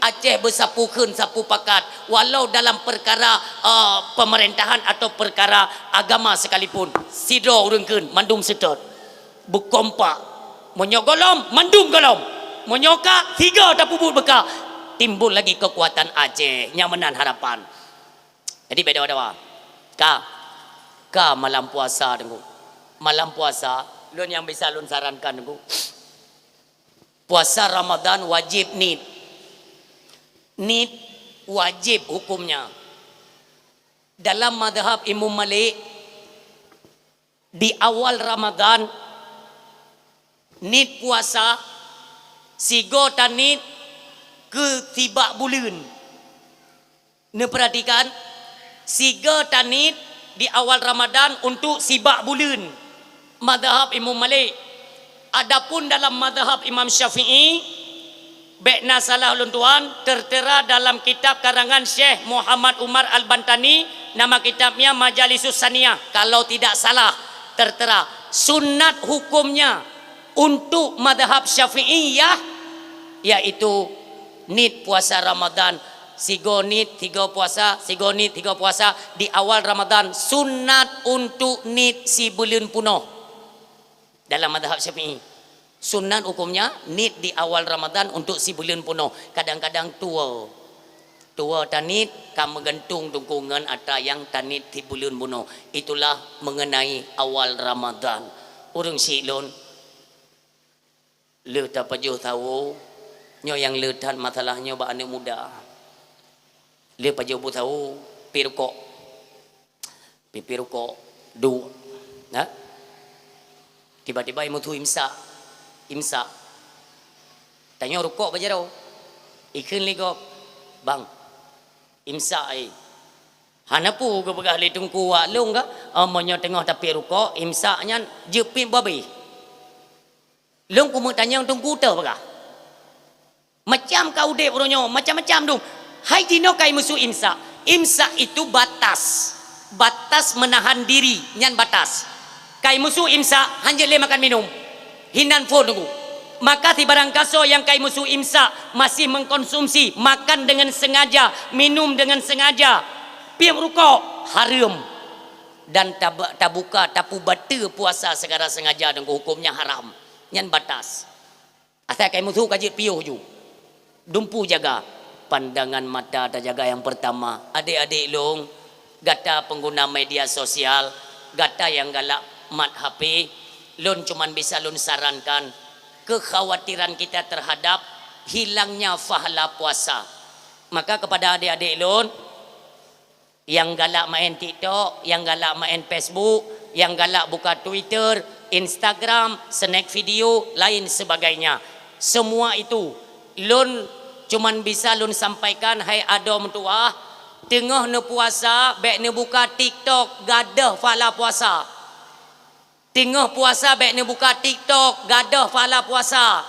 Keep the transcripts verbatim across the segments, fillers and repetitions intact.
Aceh beusapeue kheun sapeue pakat, walau dalam peukara, eh, peumeurintahan atau peukara agama sekalipun, sidroe ureuëng kheun mandum seutôt. Beukompak. Meunyoe gohlom, mandum gohlom. Meunyoe ka, tiga tapeubuet beuka. Timbul lagi keukuatan Aceh. Nyan meunan harapan. Jadi, beda dawa. Ka, ka malam puasa, Teungku. Malam puasa, lôn nyang bisa lôn sarankan, Teungku. Puasa Ramadan wajib niet. Niet wajib hukumnya. Dalam mazhab Imam Malik, di awal Ramadan, niet puasa, sigoe taniet keu sibak buleuen. Neupeuratikan, sigoe taniet di awal Ramadan untuk sibak buleuen, mazhab Imam Malik. Adapun dalam mazhab Imam Syafi'i, bék na salah ulôn tuan, tertera dalam kitab karangan Syekh Muhammad Umar Al-Bantani, nama kitabnya Majalisus Saniyah, kalau tidak salah, tertera. Sunat hukumnya untuk mazhab Syafi'iyah, yaitu niet puasa Ramadan, sigoe niet, sigoe puasa, sigoe niet, sigoe puasa di awal Ramadan, sunat untuk niet sibuleuen punoh. Dalam mazhab Syafi'i, sunat hukumnya niet di awal Ramadan untuk sibuleuen punoh, kadang-kadang tuwo. Tuwo taniet ka meugantung Teungku ngon atra nyang taniet sibuleuen punoh. Itulah mengenai awal Ramadan. Ureuëng syiek lôn, lheueh tapajoh sawo, nyoe nyang le that masalah nyoe bak aneuëk muda. Lheueh pajoh bu sawo, piep rukok. Piep-piep rukok, duek. Nah. Tiba-tiba i musu imsak. Imsak. Tanyoe rukok bak jaroe. Ikheun lé gob, "Bang, imsak, eh." "Hana peue," geupeugah lé Teungku, "wak lôn ka, oh, meunyoe teungoh tapiep rukok, imsak nyan jeuet piep babeh." Lôn keumeung tanyong Teungku teuh peugah. Macam ka udeb uroe nyoe, macam-macam dum. Hai jinoe kai musu imsak. Imsak itu batas. Batas menahan diri, nyan batas. Kai musu imsak, hanjeuet lé makan minum. Hinan phon Teungku. Maka sibarang kasoe nyang kai musu imsak, masih mengkonsumsi, makan dengan sengaja, minum dengan sengaja, piep rukok, hareuem. Dan tab-, tabuka, tapubateue puasa secara sengaja, Teungku, hukumnya haram. Nyan batas. Asai kai musu ka jeuet piôh ju. Dumpu jaga. Pandangan mata tajaga nyang pertama. Adék-adék lôn, gata pengguna media sosial, gata nyang galak mat H P, lôn cuman bisa lôn sarankan kekhawatiran kita terhadap hilangnya pahala puasa. Maka kepada adék-adék lôn, nyang galak maén TikTok, nyang galak maén Facebook, nyang galak buka Twitter, Instagram, snack video, lain sebagainya. Semua itu, lôn cuman bisa lôn sampaikan, hai adoe meutuwah, teungoh neupuasa, bék neubuka TikTok, gadôh pahala puasa. Teungoh puasa bék neubuka TikTok, gadôh pahala puasa.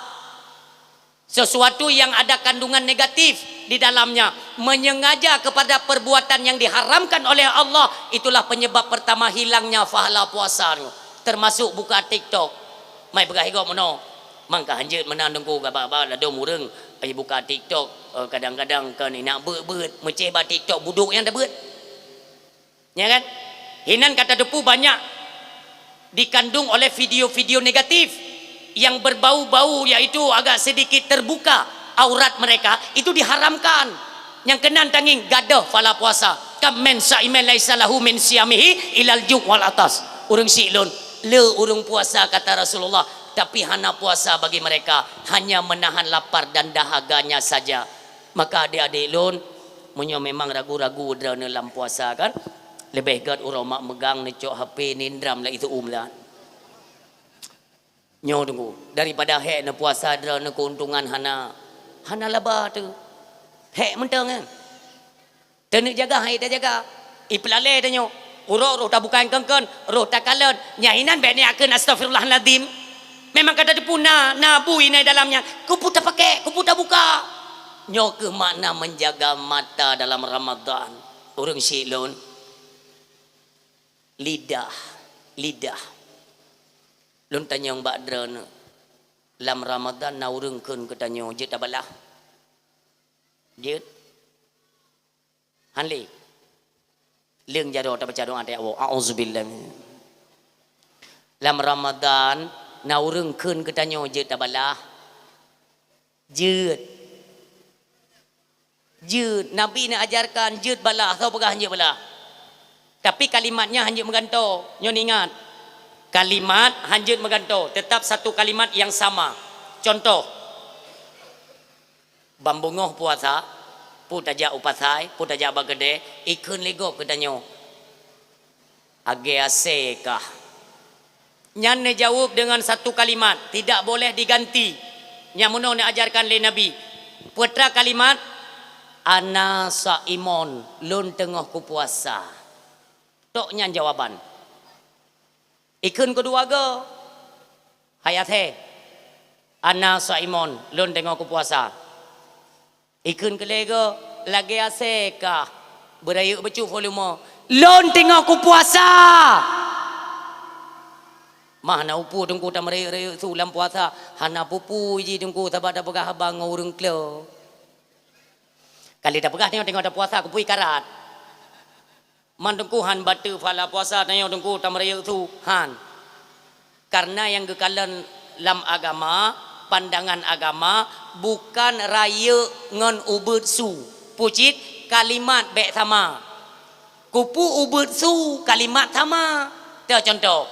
Sesuatu yang ada kandungan negatif di dalamnya, menyengaja kepada perbuatan yang diharamkan oleh Allah, itulah penyebab pertama hilangnya pahala puasa nyoe, termasuk buka TikTok. Mai peugah igoe meunoe, mangka hanjeuet meunan Teungku, gaba-ba ladôm ureuëng, ai buka TikTok, eh, kadang-kadang kan inak beuet-beuet, meuceh bak TikTok budok nyang tabeuet. Ya kan? Hinan ka tateupeue banyak dikandung oleh video-video negatif yang berbau-bau, yaitu agak sedikit terbuka aurat mereka, itu diharamkan. Nyang keunan tangieng gadôh pahala puasa. Kam min saimin laisa lahu min siyamihi ilal ju' wal atas. Ureuëng syiek lôn, le ureuëng puasa kata Rasulullah, tapi hana puasa bagi mereka, hanya menahan lapar dan dahaganya saja. Maka adék-adék lôn, meunyoe memang ragu-ragu droeneuh lam puasa kan, leubeh gét uroe mak meugang neucok H P nindram lam isu um lah. Nyoe Teungku, daripada hék neupuasa droeneuh keuntungan hana, hana laba teuh. Hék mantong kan. Teuneuk jaga hai tajaga. Ipeulalé tanyoe. Uroe roh tabukai keun-keun, roh takalon. Nyan hinan bék neujak kheun astaghfirullahalazim. Memang ka tateupeue na, na bui na dalam nyan. Keupeue tapakék, keupeue tabuka. Nyoe kheueh makna menjaga mata dalam Ramadan. Ureuëng syiek lôn. Lidah, lidah. Lôn tanyong bak droeneuh. Lam Ramadan na ureuëng kheun keu tanyoe jeuet tabalah. Jeuet? Han lé. Leueng jaroe tabaca doa tajak woe. A'udzubillah. Lam Ramadan, na ureuëng kheun geutanyoe jeuet tabalah. Jeuet. Jeuet. Nabi neuajarkan jeuet balah. Soe peugah han jeuet balah? Tapi kalimat nyan han jeuet meugantoe. Nyoe ingat. Kalimat han jeuet meugantoe. Tetap satu kalimat yang sama. Contoh. Ban beungoh puasa, peue tajak u pasai, peue tajak bak keudè, ikheun lé gob geutanyoe, "Lagèe asèe kah?" Nyan neujaweueb deungon satu kalimat, tidak boleh diganti. Nyang meunoe neuajarkan lé Nabi. Peue teuma kalimat, "Ana shaimun, lôn teungoh kupuasa." Tok nyan jawaban. Ikheun keudua goe, "Hai asèe, ana shaimun, lôn teungoh kupuasa." Ikheun keulhèe goe, "Lagèe asèe kah?" Beurayeuk bacut volume, "Lôn teungoh kupuasa!" Mah na peue Teungku tameureuyek-reuyek su lam puasa? Hana peue-peue jih Teungku, sabab tapeugah haba ngon ureuëng klo. Ka lheueh tapeugah nyoe teungoh tapuasa, keupeue karat. Man Teungku han bateue pahala puasa tanyoe Teungku tameureuyek su? Han. Karena nyang geukalon lam agama, pandangan agama, bukan rayeuk ngon ubeuet su. Peue cit, kalimat bèk sama. Keupeue ubeuet su, kalimat sama. Teuh contoh,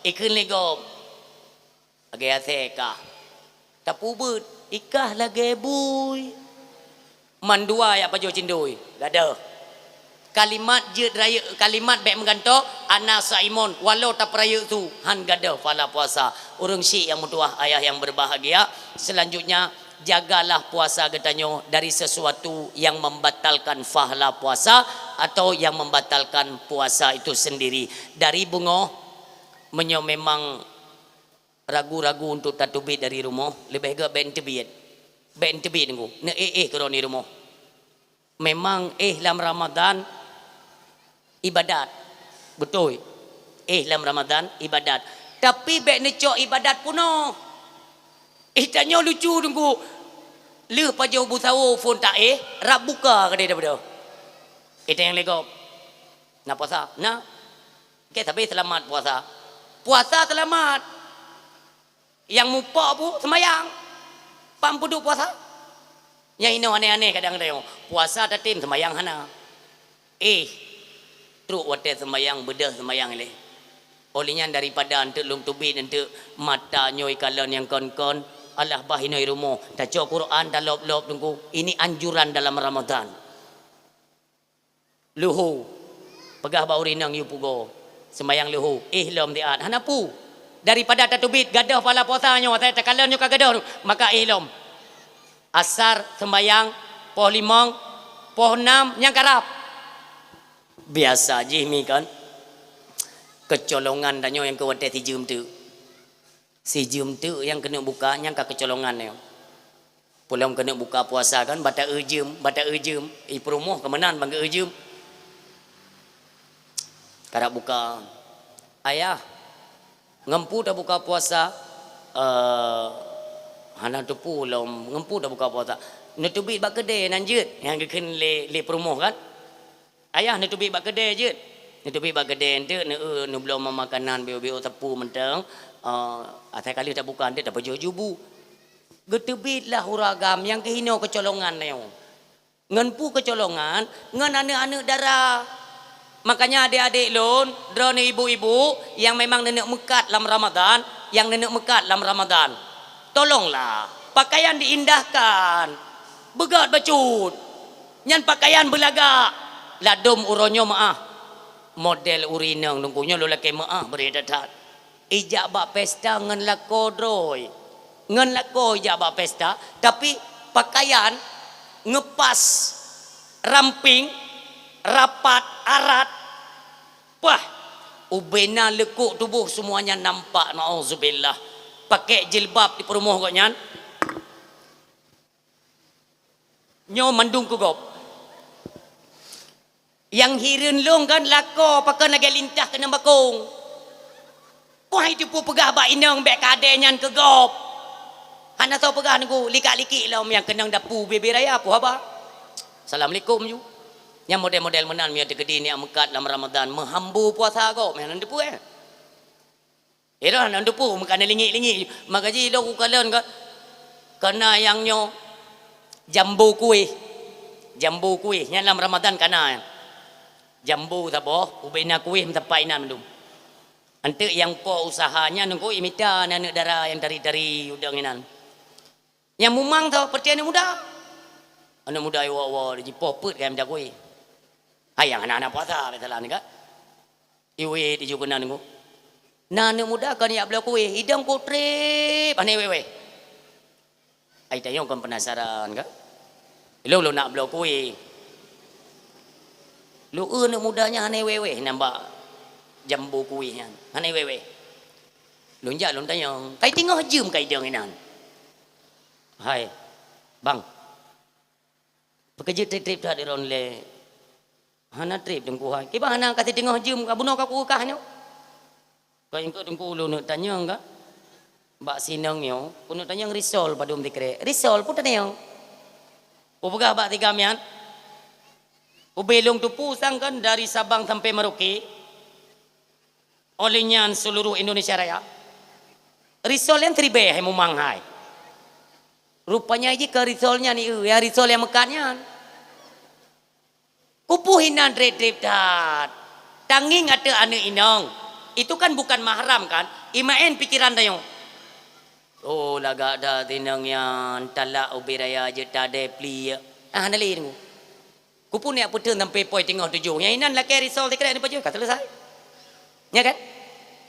ikheun lé gob, "Lagèe asèe kah?" Tapeubuet, "Ikah lagèe bui." Mandua jak pajoh cindôi, gadoh. Kalimat jeuet rayeuk, kalimat bèk meugantoe, "Ana shaimun," walau tapeurayeuk su, han gadoh pahala puasa. Ureuëng syik nyang meutuwah, ayah nyang berbahagia, selanjutnya, jagalah puasa geutanyoe dari sesuatu yang membatalkan pahala puasa atau yang membatalkan puasa itu sendiri. Dari beungoh, meunyoe memang ragu-ragu untuk tateubiet dari rumoh, leubeh gèt bèk teubiet. Bèk teubiet Teungku, neuéh-éh keudroe di rumoh. Memang éh lam Ramadan ibadat. Beutôi. Éh lam Ramadan ibadat. Tapi bèk neucok ibadat peunoh. Éh tanyoe lucu Teungku. Lheueh pajoh bu sawo phôn taéh, rab buka keudéh daripada. Éh tanyoe lé gob. Na puasa? Na. Oke, tapi seulamat puasa. Puasa seulamat. Nyang mupok bu seumayang. Pam peuduek puasa? Nyang inoe aneh-aneh kadang-kadang. Puasa tatem seumayang hana. Éh, trok watèe seumayang, beudôh seumayang ilèe. Oleh nyan daripada eunteuk lôn teubiet eunteuk mata nyoe ikalon nyang kon-kon, alah bah inoe i rumoh, tacok Quran talop-lop Teungku. Ini anjuran dalam Ramadan. Luhu. Peugah bak ureueng inong yue pugo. Seumayang luhu. Éh lom siat. Hana peue. Daripada tateubiet gadoh pahala puasa nyoe, asai takalon nyoe ka gadoh, maka éh lom. Asar seumayang, poh limong, poh nam nyang karab. Biasa jih mi kan. Keucolongan tanyoe nyang keu watèe sijeuem teuk. Sijeuem teuk nyang keuneuk buka nyang ka keucolongan nyoe. Peulom keuneuk buka puasa kan, bata eu jeuem, bata eu jeuem. I peurumoh keu meunan bang eu jeuem. Karab buka. Ayah, ngon peue tabuka puasa? Eh, hana teupeue lom, ngon peue tabuka puasa? Neuteubiet bak keudè nan jeuet, nyang geukheun lé, lé peurumoh kan? Ayah neuteubiet bak keudè jeuet. Neuteubiet bak keudè eunteuk, neu-, neubloe makanan biôk-biôk sapeue mantong. Eh, asai ka lheueh tabuka eunteuk tapajoh jubu. Geuteubiet lah ureueng agam nyang keuhinoe keucolongan nyoe. Ngon peue keucolongan? Ngon aneuk-aneuk dara. Makanya adék-adék lôn, droeneuh ibu-ibu nyang memang neuneuk meukat lam Ramadan, nyang neuneuk meukat lam Ramadan, tolonglah pakaian diindahkan. Beugöt bacut. Nyan pakaian beulagak. Ladôm uroe nyoe meu'ah. Model ureueng inong Teungku nyoe lôn lakèe meu'ah bri that-that. Ijak bak pesta ngon lakoe droe. Ngon lakoe ijak bak pesta, tapi pakaian ngeupas, ramping, rapat, arat. Pah, ubena leukok tuboh semuanya nampak, naudzubillah. Pakèk jilbab di peurumoh gobnyan. Nyoe mandum keu gob. Nyang hireuen lôn kan lakoe pakon lagèe lintah keunong bakong. Poh hai teupeu peugah bak inong bèk kadè nyan keu gob. Hana soe peugah Teungku, likak-likik lom nyang keunong dapu bebe raya, peue haba? Assalamualaikum ju. Nyang model-model meunan meunyoe teukeudi nyan meukat lam Ramadan, meuhambu puasa gob, meunan teupeu, eh. Irah nan teupeu meukat lingik-lingik. Maka jih lôn kukalon ka, kana nyang nyoe jambu kueh. Jambu kueh, nyan lam Ramadan kana. Jambu saboh, ubena kueh meusapai inan mandum. Anteuk nyang po usaha nyan nungku imita aneuk dara nyang tari-tari udang inan. Nyang mumang tho, peureuti aneuk muda. Aneuk muda iwoe-woe jipoh peuet kayém dagoe. Hai nyang hana-hana puasa, biasalah ni ka. Iwet iju keunan nunggu. Na aneuk muda kon jak bloe kueh, idong ku treb, hana wéh-wéh. Ai tanyong kon penasaran ka. Lôn, lôn nak bloe kueh. Lôn eu aneuk muda nyan hana wéh-wéh nambak jambu kueh nyan. Hana wéh-wéh. Lôn jak lôn tanyong, "Kai teungoh jeuem kai dong inan?" "Hai, bang, peue keuh jeuet treb-treb that droeneuh lé?" "Hana treb, Teungku, hai." "Kiban hana ka siteungoh jeuem, ka bunoe ka kueukah nyoe?" "Ka ingkot Teungku, ulôn neuk tanyong ka. Bak sinong nyoe, kuneuk tanyong risol padum sikrek." "Risol peue tanyong?" Kupeugah bak si Gam nyan, ubé lôn teupeu sang kan dari Sabang sampai Merauke. Oleh nyan seluruh Indonesia Raya, risol nyang siribèe hai mumang hai. Rupanya jih keu risol nyan, ieu, ya risol nyang meukat nyan. Kupeue inan treb-treb that. Tangieng ateueh aneuk inong. Itu kan bukan mahram kan? Imaén pikiran tanyoe. Oh, lagak that inong nyan, talak ubé raya jeuet tadé pliek. Ah, hana lé deungoe. Kupeue neujak peuteun sampai poh teungoh tujoh. Nyang inan lakèe risol sikrek neupajoh, ka selesai. Nya kan?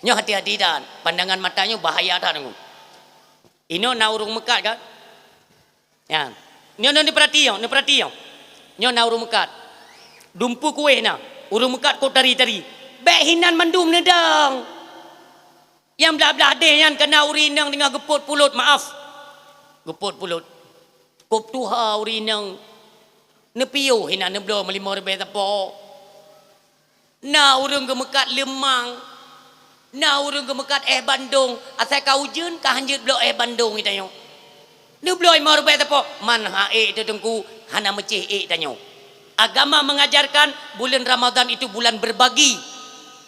Nyoe hati-hati that. Pandangan mata nyoe bahaya that deungoe. Inoe na ureueng meukat kan? Nyan. Nyoe, nyoe neupeurati nyoe, neupeurati nyoe. Nyoe na ureueng meukat. Dumpeue kueh na. Ureueng meukat kok tari-tari. Bèk hinan mandum neudong. Nyang blah-blah deh nyan kana ureueng inong teungoh geupot pulot, maaf. Geupot pulot. Kop tuha ureueng inong. Neupiôh hinan neubloe meulimong ribèe sapo. Na ureueng geumeukat leumang, na ureueng geumeukat éh bandong, asai ka ujeuen ka hanjeuet bloe éh bandong geutanyoe. Neubloe limong ribèe sapo, man ha ék teuh Teungku, hana meucéh ék tanyoe. Agama mengajarkan bulan Ramadan itu bulan berbagi.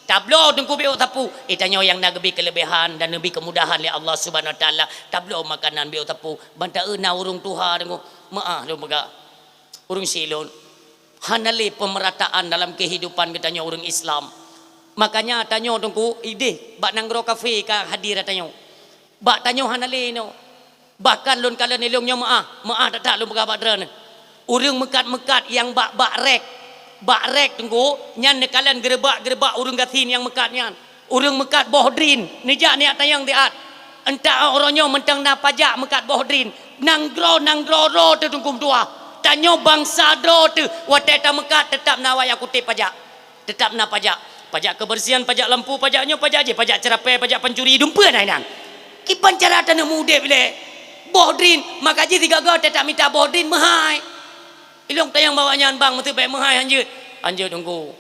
Tabloe Teungku bék sapeue, éh tanyoe nyang na geubri keuleubehan dan neubri keumudahan lé Allah Subhanahu Wa Taala, tabloe makanan bék sapeue, ban taeu na ureueng tuha Teungku, meuáh lôn peugah. Ureueng silôn, hana lé pemerataan dalam kehidupan geutanyoe ureueng Islam. Makanya tanyoe Teungku ideh bak nanggroe kafé ka hadir tanyoe. Bak tanyoe hana lé nyoe. Bahkan lôn kalon ilôn nyoe meuáh, meuáh that-that lôn peugah bak droeneuh. Ureueng meukat-meukat nyang bak, bak rék, bak rék Teungku, nyan neukalon geureubak-geureubak ureueng gasien nyang meukat nyan. Ureueng meukat boh drin, neujak neujak tanyong siat. Entah uroe nyoe mantong na pajak meukat boh drin. Nanggroe-nanggroe droe teuh Teungku meutuah. Tanyoe bansa droe teuh watèe tameukat teutap na wayah kutéb pajak. Teutap na pajak. Pajak kebersihan, pajak lampu, pajak nyoe, pajak jéh, pajak ceurapèe, pajak pancuri, dumpeue na inan. Kiban cara tanyoe meu-udép ilèe. Boh drin, maka jih sigoe-goe teutap mita boh drin meuhai. Ilôn tanyong bak awaknyan, "Bang, meuseu bèk meuhai hanjeuet?" "Hanjeuet Teungku."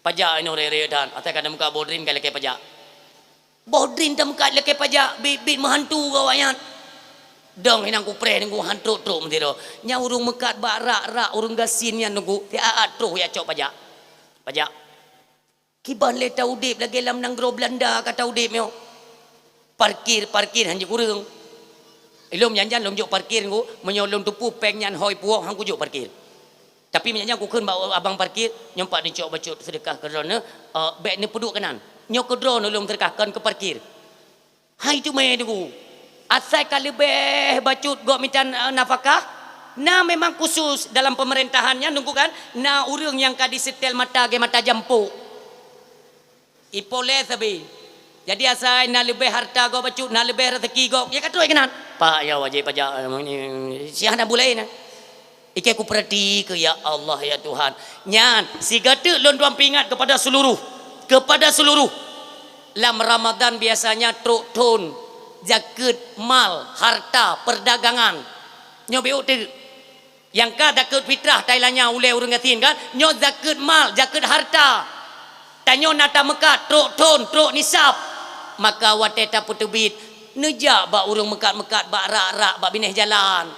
Pajak inoe raya-raya that, asai ka tameukat boh drin ka lakèe pajak. Boh drin tameukat lakèe pajak, biet-biet meuhantu keu awaknyan. Dong hinan kupreh Teungku han trok-trok meusidroe. Nyan ureueng meukat bak rak-rak ureueng gasien nyan Teungku, siat-at troh jak cok pajak. Pajak. Kiban lé taudép lagèe lam nanggroe Beulanda ka taudép nyoe. Parkir, parkir hanjeuet kureueng. Ilôn jan-jan lôn jok parkir Teungku, meunyoe lôn teupeu péng nyan hôi puwoe han kujok parkir. Tapi meunyoe nyan kukheun bak abang parkir, "Nyoe pat neucok bacut seudeukah keu droeneuh, eh, bèk neupeuduek keunan. Nyoe keu droeneuh lôn seudeukah kon keu parkir." Hai teumé Teungku. Asai ka leubeh bacut gok mita, eh, nafakah, na memang khusus dalam peumeurintahan nyan Teungku kan, na ureueng nyang ka diseutèl mata lagèe mata jampok. Ipoleh sabe. Jadi asai na leubeh hareuta gob bacut, na leubeh raseuki gob, ya ka trok keunan. Pak, ya wajéb pajak, eh, si hana bulèe na. Ikeu kupeurati keu, ya Allah, ya Tuhan. Nyan, sigoe teuk lôn tuan peuingat keupada seuluruh, keupada seuluruh. Lam Ramadan biasanya trok thon zakeuet mal, harta, perdagangan. Nyoe bék teuk. Nyang ka zakeuet fitrah tailanya ulèe ureueng gasien kan, nyoe zakeuet mal, zakeuet harta. Tanyoe na tameukat trok thon, trok nisab. Maka watèe tapeuteubiet, neujak bak ureueng meukat-meukat bak rak-rak bak binéh jalan.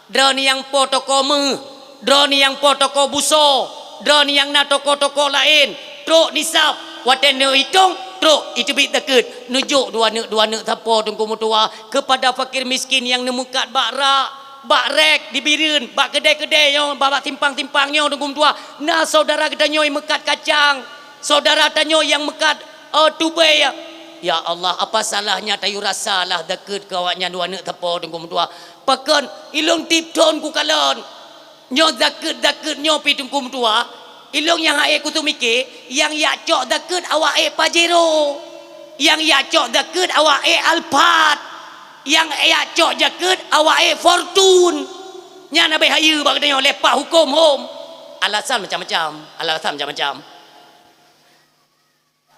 Droeneuh nyang po toko méuh, Droeneuh nyang po toko buso, droeneuh nyang na toko-toko laén, trok nisab, watée neuitong, trok iteubiet zakeuet, neujok dua neuk, dua neuk sapo teungku meutuwa, keupada fakir miskin nyang neumeukat bak rak, bak rék di Bireuen, bak keudée-keudée nyoe, bak, bak simpang-simpang nyoe teungku meutuwa, na syedara geutanyoe meukat kacang, syedara tanyoe nyang meukat, oh, tubée. Ya Allah, apa salahnya tayue rasalah zakeuet keu awaknyan dua neuk sapo teungku meutuwa. Pakon ilôn tieb thon kukalon. Nyoe zakeuet-zakeuet nyoe pi teungku meutuwa, ilôn nyang hase kuseumiké, nyang jak cok zakeuet awak ék Pajero, nyang jak cok zakeuet awak ék Alphard, nyang jak cok zakeuet awak ék Fortuner. Nyan abéh hayeue bak geutanyoe lé pat huköm hom. Alasan macam-macam, alasan macam-macam.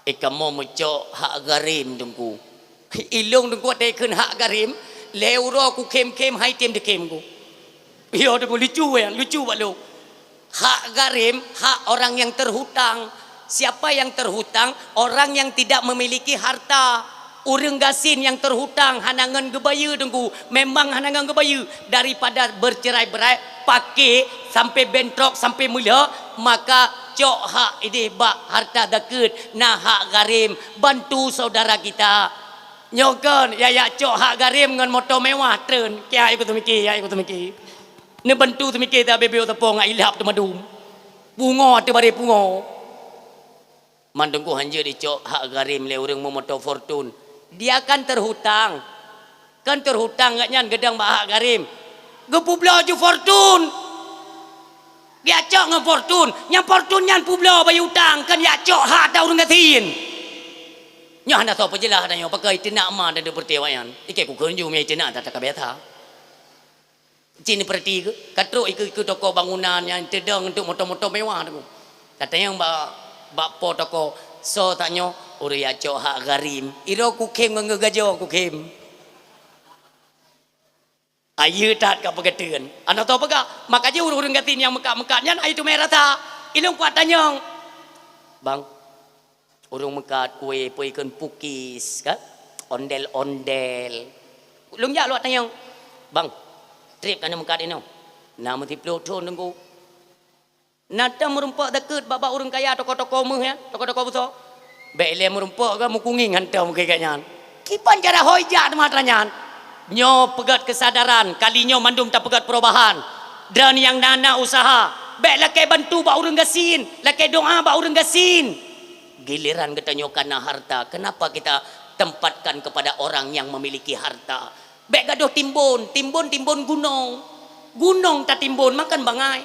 Eh, kamoe meucok hak gharim teungku. Ilôn teungku watée kheun hak gharim, lhée uroe kukhém-khém han item dikhém ku. Yo teungku, lucu ya, lucu bak lôn. Hak gharim, hak orang yang terhutang. Siapa yang terhutang? Orang yang tidak memiliki harta. Ureuëng gasien nyang teuhutang hana ngon geubayeue teungku, memang hana ngon geubayeue, daripada bercerai-berai, paké sampai bentrok, sampai meulhok, maka cok hak idéh bak harta zakeuet, na hak gharim, bantu saudara kita. Nyoe kon, ya, ya cok hak gharim ngon moto mewah treun. Kiai ku teumiki, ya ku teumiki. Neubantu teumiki ta bebeu teupong ilap teumadum. Pungo teubaré pungo. Man teungku hanjeuet dicok hak gharim lé ureuëng meumoto Fortuner. Dia kan terhutang. Kan terhutang gobnyan geudong bak hak gharim. Geupubloe ju Fortuner. Geujak cok ngon Fortuner. Nyang Fortuner nyan publoe bayeue utang, kan jak cok hak ata ureuëng gasien. Nyoe hana soe peujeulaih ata nyoe, pakon iteunak ma dan deupeureuté awaknyan. Ikei kukheun ju meuiteunak ata ka biasa. Cit neupeureuti keu, ka trok ikeue-ikeue toko bangunan nyang teudong untuk moto-moto mewah tu. Tatanyong bak, bak po toko, "Soe tanyoe?" "Ureuëng jak cok hak gharim." "Iroe kukhém ngon geugajoe kukhém." Ayeue that ka peugeuteun. Hana soe peugah, maka jih ureuëng-ureuëng gasien nyang meukat-meukat nyan ayeue teumé rasa. Ilôn kuat tanyong. Bang, ureuëng meukat kue peue ikheun pukis, kan? Ondel-ondel. Lôn jak lôn tanyong, "Bang, trép ka na meukat inoe?" "Na meusiplôh thon teungku." "Na tom meurumpok zakeuet bak-bak ureuëng kaya toko-toko méuh nyan, toko-toko buso?" "Bék ilée meurumpok ka meukungieng hantom keu gobnyan." Kiban cara hôi jak teuma atra nyan. Nyoe peugét keusadaran, kali nyoe mandum tapeugét perubahan. Droeneuh nyang na-na useuha, bék lakée bantu bak ureuëng gasien, lakée doá bak ureuëng gasien. Giliran geutanyoe ka na harta, kenapa kita tempatkan kepada orang yang memiliki harta? Bék gadôh timbon, timbon-timbon gunong. Gunong tatimbon, makon bangai.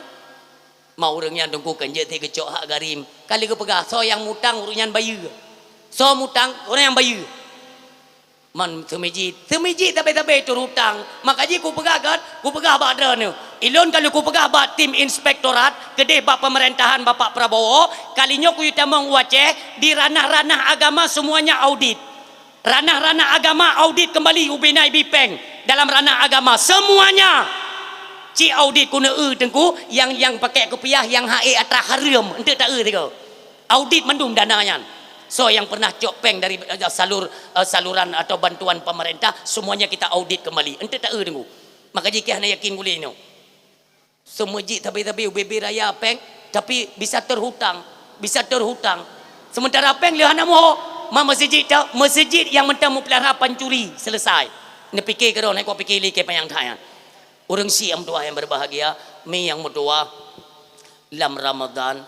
Ma ureuëng nyan teungku kan jeuet geucok hak gharim. Ka lheueh geupeugah, soe nyang mutang ureuëng nyan bayeue. Soe mutang, ureuëng nyan bayeue. Man seumijit, seumijit sabe-sabe teuhutang. Maka jih kupeugah kan, kupeugah bak droeneueh. Ilôn ka lheueh kupeugah bak tim inspektorat, keudeh bak peumeurintahan Bapak Prabowo, kali nyoe kuyue tamong u Aceh, di ranah-ranah agama semuanya audit. Ranah-ranah agama audit keumbali ubena ibi péng dalam ranah agama seumuanya. Ci audit keuneuk eu teungku, nyang, nyang pakèk kupiah, nyang hase atra hareuem, eunteuk taeu sigoe. Audit mandum dana nyan. Soe nyang pernah cok péng dari, eh, salur, eh, saluran atau bantuan pemerintah, semuanya kita audit kembali. Eunteuk taeu teungku. Maka jih keuh hana yakin gulé nyoe. Seumeujid sabe-sabe ubé-bé raya péng, tapi bisa terhutang, bisa terhutang. Sementara péng lheueh hana muho, ma meuseujid ta-, meuseujid nyang mantong meupeulihara pancuri, selesai. Neupike keudroe, neukok pike lé keu panyang that nyan. Ureuëng syiek nyang meutuwah nyang berbahagia, mi nyang meutuwah, lam Ramadan,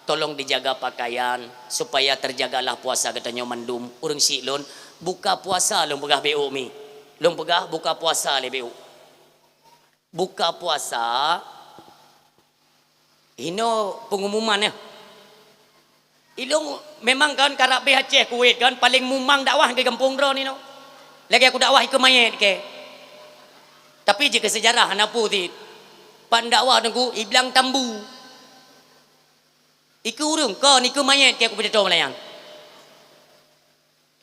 tolong dijaga pakaian, supaya terjagalah puasa geutanyoe mandum. Ureuëng syiek lôn, buka puasa lôn peugah beu mi. Lôn peugah buka puasa lé beu. Buka puasa, hinoe pengumuman nyan. Ilôn memang kan karab beh Aceh Kuwait kan, paléng mumang dakwah di gampông droe nyoe. Lagèe kudakwah ikeue manyét kèe. Tapi jeuet keu seujarah hana peue cit. Pat dakwah teungku iblang tambu. Ikeue ureuëng kon ikeue manyét kèe kupidato meulayan.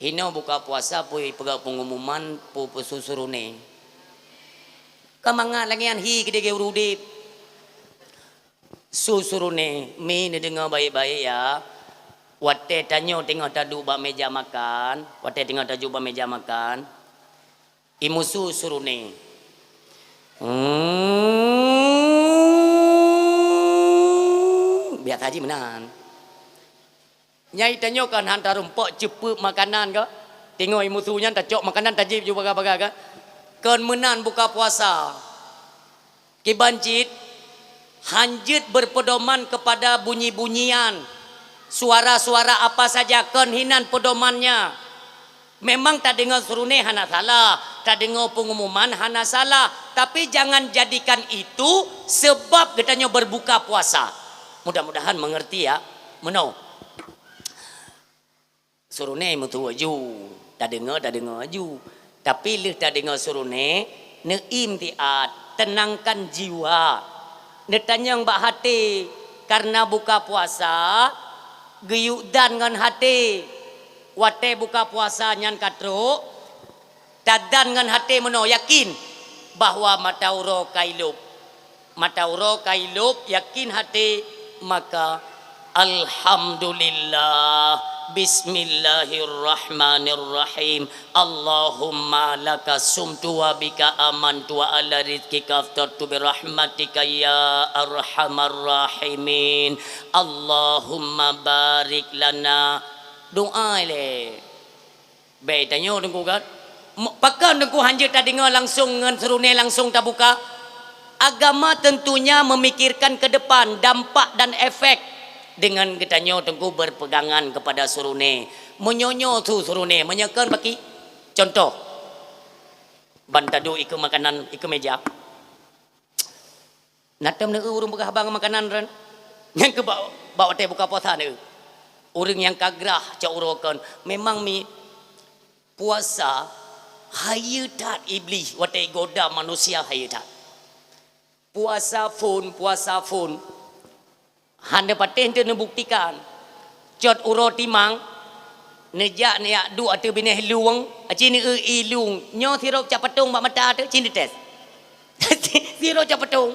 Hinoe buka puasa peue ipeugah pengumuman peue-peue su suruné. Ka mangat lagèe nyan hi keudéh geuh ureuëng udép. Su suruné, mi neudeungoe baik-baik ya. Watèe tanyoe teungoh taduek bak meja makan, watèe teungoh taduek bak meja makan, imesu suruné. Hmm. Kata jih meunan. Nyai tanyoe kan han tarumpok ceupeuek makanan ka? Teungoh i musu nyan tacok makanan tajieb ju baga-baga ka? Kon meunan buka puasa. Kiban cit, hanjeuet berpedoman kepada bunyi-bunyian, suara-suara apa saja, kon hinan pedomannya. Memang tadeungoe suruné hana salah, tadeungoe pengumuman hana salah, tapi jangan jadikan itu sebab geutanyoe berbuka puasa. Mudah-mudahan mengerti ya. Meunoe. Suruné meutuwah ju, tadeungoe, tadeungoe ju. Tapi lheueh tadeungoe suruné, neuistiat, tenangkan jiwa. Neutanyong bak haté, kareuna buka puasa, geuyue dan ngon haté. Watée buka puasa nyan ka trok, tadan ngon haté meunoe yakin bahwa mata uroe ka ilop. Mata uroe ka ilop, yakin haté, maka, "Alhamdulillah, bismillahirrahmanirrahim. Allahumma laka sumtu wa bika amantu wa ala rizqika aftartu bi rahmatika ya arhamar rahimin. Allahumma barik lana." Doa ilée. Bèk tanyoe Teungku kan. Pakon Teungku hanjeuet tadeungoe langsong ngon suruné langsong tabuka? Agama tentunya memikirkan ke depan, dampak dan efek. Dengan geutanyoe Teungku berpegangan kepada suruné. Meunyoe nyoe su suruné, meunyoe kon baki. Contoh, ban taduek ikeue makanan, ikeue meja. Na tom neueu ureuëng peugah haba ngon makanan ran. Nyang keu bak, bak watée buka puasa neueu. Ureuëng nyang ka grah cok uroe kon. Memang mi puasa hayeue that Iblih watée igoda manusia hayeue that. Puasa phon, puasa phon. Hana patéh teuh neubuktikan. Cot uroe timang, neujak neujak duek ateueh binéh lueng, aci neueu ié lueng. Nyoe sirop cap patong bak mata teuh, ci neutés. Sirop cap patong.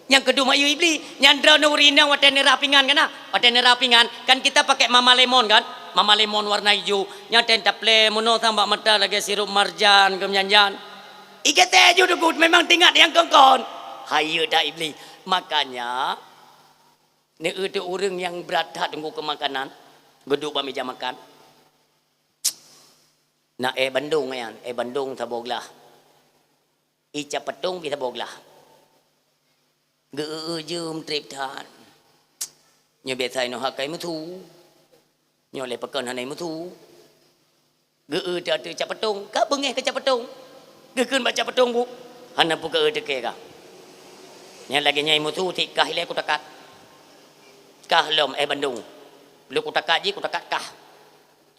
Nyang keudua mak yue Iblih, nyan droeneuh ureuëng inong watée neurah pingan kan na? Watée neurah pingan, kan kita pakai mama lemon kan? Mama lemon warna ijo. Nyan watée taplé meunoe sang bak mata lagée sirop marjan keu meujan-jan. Ikeue teh ju dugut memang tingat nyang kon-kon. Hayeue that Iblih. Makanya, neueu teuh ureuëng nyang brat that Teungku keu makanan, geuduek bak meja makan. Na éh bandong nyan, éh bandong saboh glah. Ié cap patong pih saboh glah. Geu-eu-eu jeuem treb that. Nyoe biasa inoe hana imusu. Nyoe lé pakon hana imusu. Geu-eu teuh ateueh cap patong, ka beungéh keu cap patong. Geukheun bak cap patong bu, hana peue keu-eu teuke ka. Nyan lagée nyan imusu, si kah ilée kutakat. Kah lom éh bandong. Lheueh kutakat jih, kutakat kah.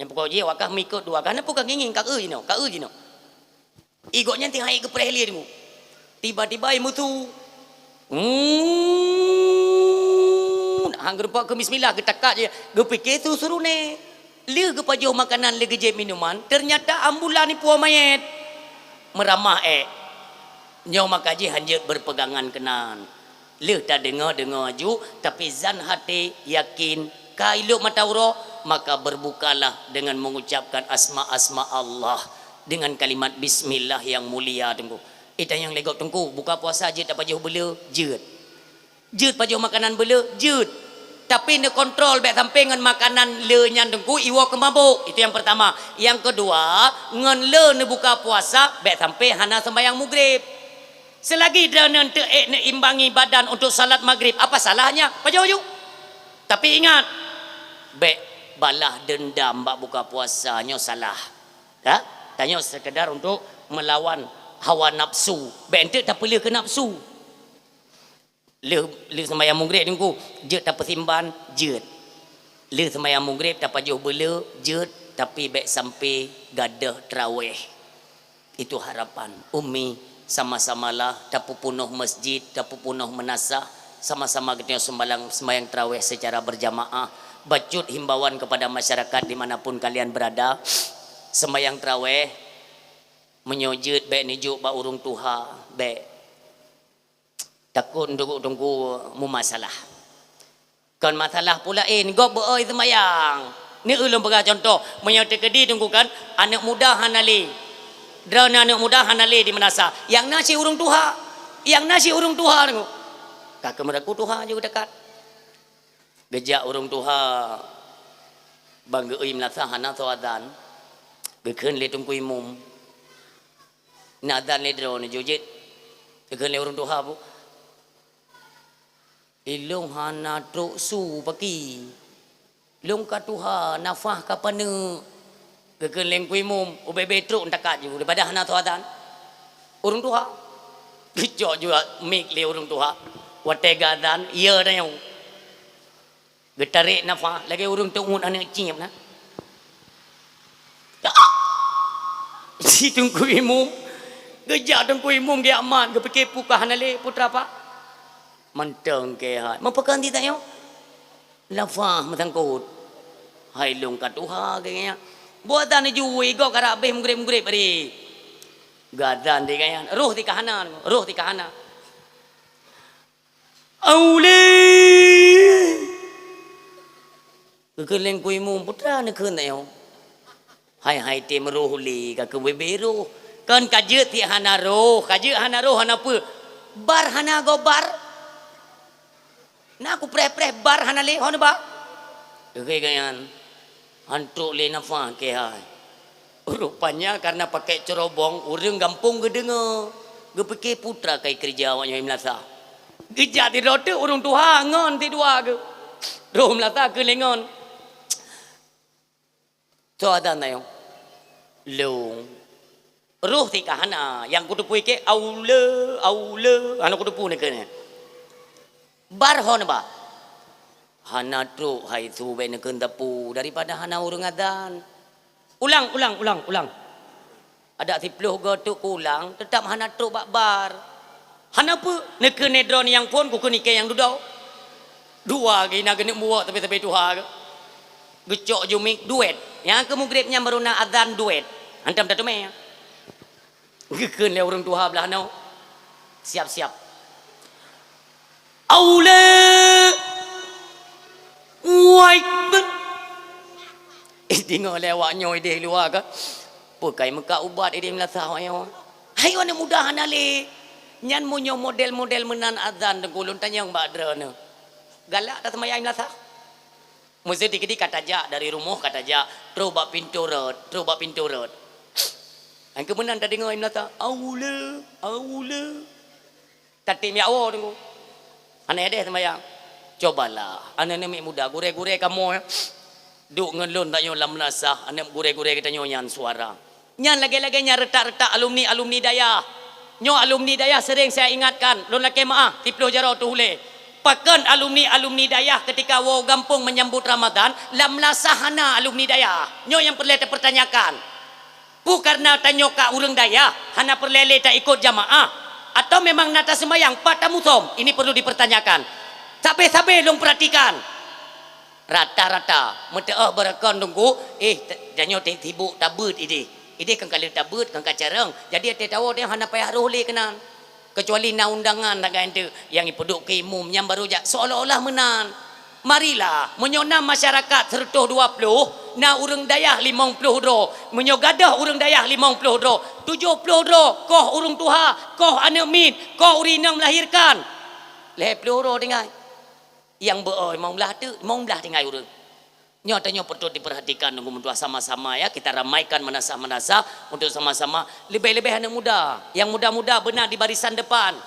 Nyang pokok jih awak kah meuikot dua kah, hana peue ka ngieng-ngieng, ka eu jinoe, ka eu jinoe. Ié gobnyan teuhai geupreh lé Teungku. Tiba-tiba imusu. Hmm, han geurumpok keu bismillah, geutakat jih, geupike su suruné. Lheueh geupajoh makanan, lheueh geujieb minuman, ternyata ambulan ipuwoe manyét. Meuramah ék. Nyoe maka jih hanjeuet berpegangan keunan. Lheueh tadeungoe-deungoe ju, tapi zan haté yakin ka ilop mata uroe, maka berbukalah dengan mengucapkan asma-asma Allah, dengan kalimat bismillah yang mulia Teungku. Itanyong lé gob Teungku, buka puasa jeuet tapajoh beuleu? Jeuet. Jeuet pajoh makanan beuleu? Jeuet. Tapi neukontrol bék sampai ngon makanan le nyan Teungku iwoe keu mabök. Itu yang pertama. Yang kedua, ngon le neubuka puasa bék sampai hana sembahyang mugrib. Selagi droeneuh teuék neuimbangi badan untuk salat magrib, apa salahnya? Pajoh ju. Tapi ingat, bék balah dendam bak buka puasa nyoe salah. Ya? Tanyoe sekedar untuk melawan hawa nafsu. Bék enteuk tapeuleueh keu nafsu. Lheueh, lheueh sembahyang mugrib Teungku, jeuet tapeusimban, jeuet. Lheueh sembahyang mugrib tapajoh beuleu, jeuet, tapi bék sampai gadôh traweh. Itu harapan. Umi, sama-samalah tapeupunoh masjid, tapeupunoh meunasah, sama-sama geutanyoe sembalang, sembahyang traweh secara berjamaah. Bacut himbauan kepada masyarakat di mana pun kalian berada, sembahyang traweh, meunyoe jeuet bék neujok bak ureuëng tuha, bék. Takot Teungku, Teungku meumasalah. Kon masalah pula, eh, gob beu-oi seumayang. Ni ulôn peugah contoh, meunyoe teukeudi Teungku kan, aneuk muda hana lé. Droeneuh aneuk muda hana lé di meunasah. Nyang na cit ureuëng tuha. Nyang na cit ureuëng tuha Teungku. Ka keumeuraku tuha jeuet dekat. Geujak ureuëng tuha ban geu-ui meulasah hana soe azan. Geukheun lé Teungku Imum, "Na azan lé droeneuh jih jeuet." Geukheun lé ureuëng tuha bu, "Ilong hana trok su paki. Long ka tuha, nafah ka paneuk." Geukheun lé Teungku Imum, "Ubé-bé trok ntakat ju, daripada hana soe azan." Ureuëng tuha. Geucok ju mik lé ureuëng tuha. Watée geuazan, "Iya tanyoe." Geutarek nafah lagée ureuëng teungut aneuëk cieb na. Si Teungku Imum, geujak Teungku Imum geujak mat, geupike peue ka hana lé, putra pak. Mantong keu hai. Meupeukan ti tanyoe? Lafah meusangkot. Hai long ka tuha keu nyan. Buet tan jui gob karab beh mugreb-mugreb hari. Geuazan di keu nyan. Roh ti ka hana, roh ti ka hana. Aulé! Geukheun lé Teungku Imum, "Putra neukheun tanyoe." Hai-hai tem roh lé ka keu bebe roh. Kon ka jeuet ti hana roh, ka jeuet hana roh hana peue. Bar hana gob bar. Na kupreh-preh bar hana lé hon ba. Geukheun nyan. Hantrok lé nafah keu hai. Rupanya karena pakai cerobong, ureuëng gampông geudeungoe, geupike putra kai keureuja awak nyoe meulasah. Geujak sidroe teuk ureuëng tuha ngon sidua geuh. Roh meulasah keu lengon. Soe azan tanyoe? Long. Roh ti ka hana, nyang kuteupue ke aule, aule, hana kuteupue neukheun. Bar hon ba. Hana trok hai su bék neukheun teupeu daripada hana ureuëng azan. Ulang, ulang, ulang, ulang. Adak siploh goe teuk kulang, teutab hana trok bak bar. Hana peue, neukheun lé droeneuh nyang phon, kukheun ikei nyang dudoe. Dua geuh na geuneuk muwok teupeu-teupeu tuha geuh. Geucok ju mik duet. Nyang keu mugreb nyan baru na azan duet. Hantom tateumé. Geukheun lé ureuëng tuha blah noe. Siap-siap. Aule! Wai! Ih, deungoe lé awak nyoe ideh luwa ka. Peue kai meukat ubat ideh meulasah awak nyoe. Hai, aneuëk muda hana lé. Nyan meunyoe model-model meunan azan Teungku, lôn tanyong bak droeneuh. Galak taseumayang meulasah? Meuseuti keudeh ka tajak dari rumoh ka tajak, troh bak pintoe rot, troh bak pintoe rot. Nyang keu meunan tadeungoe meulasah, "Aule, aule." Tatem jak woe Teungku. Hana ideh seumayang. Cobalah, aneuëk-aneuëk muda, gurée-gurée kamoe, duek ngon lôn tanyoe lam meulasah, aneuëk gurée-gurée geutanyoe nyan suara. Nyan lagée-lagée nyan retak-retak alumni-alumni dayah. Nyoe alumni dayah sering saya ingatkan, lôn lakée meuáh, siploh jaroe teuh ulée. Pakon alumni-alumni dayah ketika woe gampông menyambut Ramadan, lam meulasah hana alumni dayah? Nyoe nyang peureulée tapeurtanyakan. Peue kareuna tanyoe ka ureuëng dayah, hana peureulée lé taikot jamaah? Atau memang na taseumayang pat tamusom? Ini perlu dipertanyakan. Sabe-sabe lôn perhatikan. Rata-rata, meuteuôh beureukon Teungku, eh, t-, tanyoe teuh sibuk tabeuet ideh. Ideh kan ka lheueh tabeuet, kan ka carông. Jadi, até tawoe teuh hana payah roh lé keunan. Keucuali na undangan sagai teuk nyang ipeuduek keu imum, nyan barô jak seolah-olah meunan. Marilah, meunyoe na masyarakat seureutôh dua ploh, na ureuëng dayah limong ploh droe. Meunyoe gadôh ureuëng dayah limong ploh droe, tujoh ploh droe, koh ureuëng tuha, koh aneuëk miet, koh ureuëng inong melahirkan. Lhée ploh droe tinggai. Nyang beu-o limong blaih teuk, limong blaih tinggai ureuëng. Nyoe tanyoe patôt diperhatikan, Teungku meutuah, sama-sama ya, kita ramaikan meunasah-meunasah untuk sama-sama, lebih-lebih anak muda. Yang muda-muda benar di barisan depan.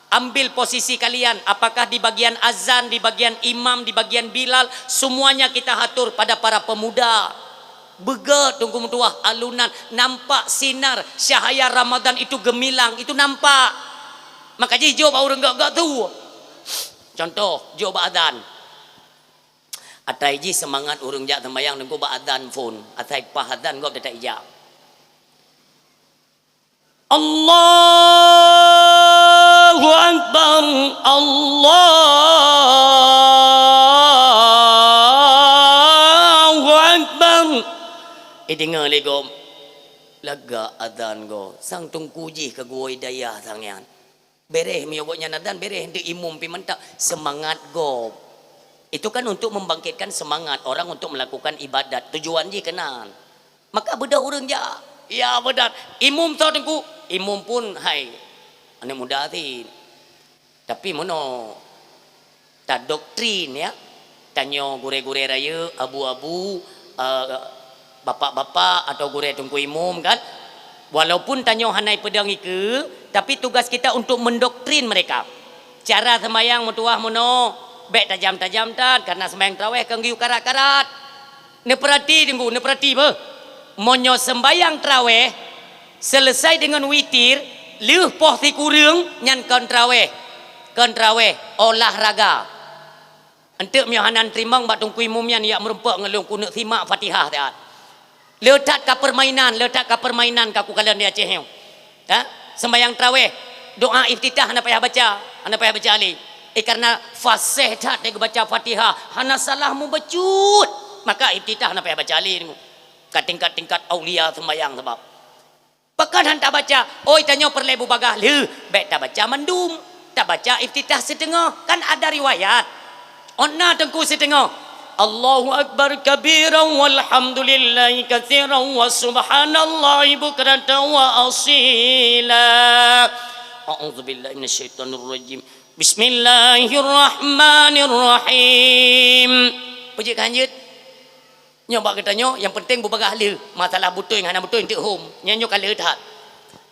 Ambil posisi kalian, apakah di bagian azan, di bagian imam, di bagian bilal, semuanya kita atur pada para pemuda. Beugét, Teungku meutuah, alunan, nampak sinar cahaya Ramadan itu gemilang, itu nampak. Maka jih jok bak ureuëng gét-gét tu. Contoh, jok bak azan. Atai jih seumangat ureuëng jak seumayang Teungku bak azan phon. Asai paih azan gob teutap ijak. Allahu Akbar, Allahu Akbar. Eh, deungoe lé gob. Lagak azan gob. Sang Teungku jih keu gurée dayah sang nyan. Bereh, meunyoe gobnyan azan, bereh, eunteuk imum pih mantap, seumangat gob. Itu kan untuk membangkitkan semangat orang untuk melakukan ibadat, tujuan jih keunan. Maka beudôh ureuëng jak, ya beudôh, imum soe Teungku? Imum pun hai aneuëk muda cit. Tapi meunoe tadoktrin, ya. Tanyoe gurée-gurée rayeuk, abu-abu, eh, bapak-bapak atau gurée teungku imum kan, walaupun tanyoe hana ipeudong ikeue, tapi tugas kita untuk mendoktrin mereka. Cara sembahyang meutuwah meunoe, bék tajam-tajam that, karena sembahyang tarawih kan geuyue karat-karat. Neupeurati teungku, neupeurati beuh. Meunyoe sembahyang tarawih selesai deungon witir, lheueh poh sikureueng nyan kon tarawih. Kon tarawih, olahraga. Eunteuk meunyoe hana teurimong bak teungku imum nyan, yak meurumpok ngon lôn keuneuk simak Fatihah siat. Le that ka permainan, le that ka permainan ka kukalon di Aceh nyoe. Ha? Sembahyang tarawih, doa iftitah hana payah baca, hana payah baca lé. Eh, karena fasih that geubaca Fatihah, hana salah mubacut. Maka iftitah hana payah baca lé. Ka tingkat-tingkat aulia sembahyang sabab. Pakon han tabaca? Oi, tanyoe peureulée bubagaih lheueh, bék tabaca mandum. Tabaca iftitah siteungoh, kan ada riwayat. Ôn na teungku siteungoh. Allahu akbar kabiran walhamdulillahi katsiran wa subhanallahi bukratan wa asila. A'udzubillahi minasyaitonirrajim. Bismillahirrahmanirrahim. Peujeuet ka hanjeuet? Nyoe bak geutanyoe, nyang penting bubagaih lheueh. Masalah beutôi ngon hana beutôi eunteuk hom. Nyan nyoe ka lheueh that.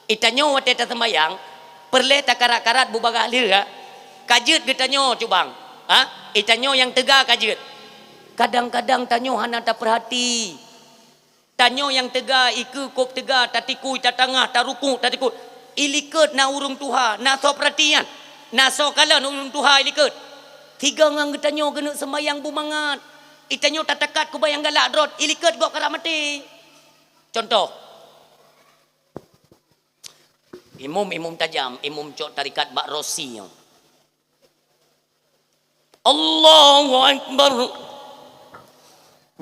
Itanyoe watée taseumbahyang, peureulée takarat-karat bubagaih lheueh, ha? Ka jeuet geutanyoe cubang. Ha? Itanyoe nyang teuga ka jeuet. Kadang-kadang tanyoe hana tapeurhati. Tanyoe nyang teuga, ikeue kôb teuga, tatikui, tatangah, tarukuk, tatikui. Ilikot na ureuëng tuha, na soe peurati nyan. Na soe kalon ureuëng tuha ilikot. Sigoe ngon geutanyoe geuneuk seumbahyang beumangat. Itanyoe tatakat keubah nyang galak droe, ilikot gob karab maté. Contoh, imum-imum tajam, imum cok tarikat bak Rosi nyoe. Allahu Akbar.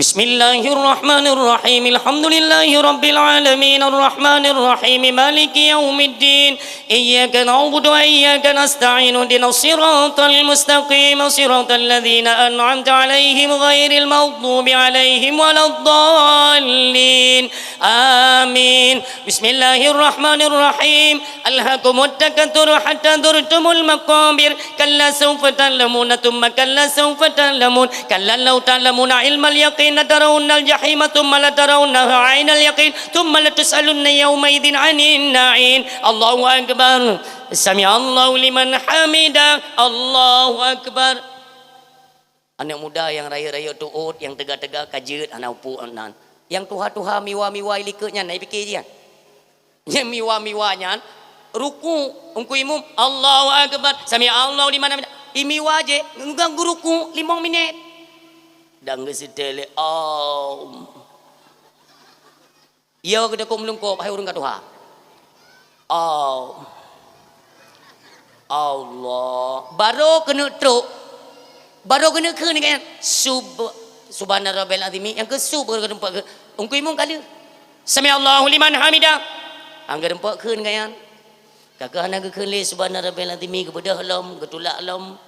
Bismillahirrahmanirrahim. Alhamdulillahi rabbil alamin. Arrahmanirrahim. Maliki yaumiddin. Iyyaka na'budu wa iyyaka nasta'in. Ihdinas siratal mustaqim. Siratal ladzina an'amta 'alaihim ghairil maghdubi 'alaihim waladdallin. Amin. Bismillahirrahmanirrahim. Alhakumut takatsur hatta zurtumul maqabir. Kalla saufa ta'lamuna tsumma kalla saufa ta'lamun. Kalla law ta'lamuna ilmal yaqin latarawunnal jahima tsumma latarawunnaha ainal yaqin tsumma latus'alunna yauma'idzin 'anin na'im. Allahu akbar. Sami'allahu liman hamidah. Allahu akbar. Aneuëk muda nyang rayeuk-rayeuk tuôt, nyang teuga-teuga ka jeuet hana upuk nan. Nyang tuha-tuha miwa-miwa ilikot nyan, na ipike jian. Nyang miwa-miwa nyan, rukuk, ungku imum, Allahu Akbar, sami Allahu liman hamidah. Imiwa jih, ngon geurukuk limong minét. Dan geuseutée lé, oh. Yo geutakot meulungkop, hai ureuëng ka tuha. Oh. Allah. Barô keuneuk trok. Barô keuneuk kheun kan. Sub-, Subhana Rabbil Azim. Nyang keu sub keu teumpat keu. Ungku imum ka lheueh. Sami Allahu liman hamidah. Angka teumpat kheun kan. Ka keuh hana geukheun lé Subhana Rabbil Azim, geubeudôh lom, geutulak lom.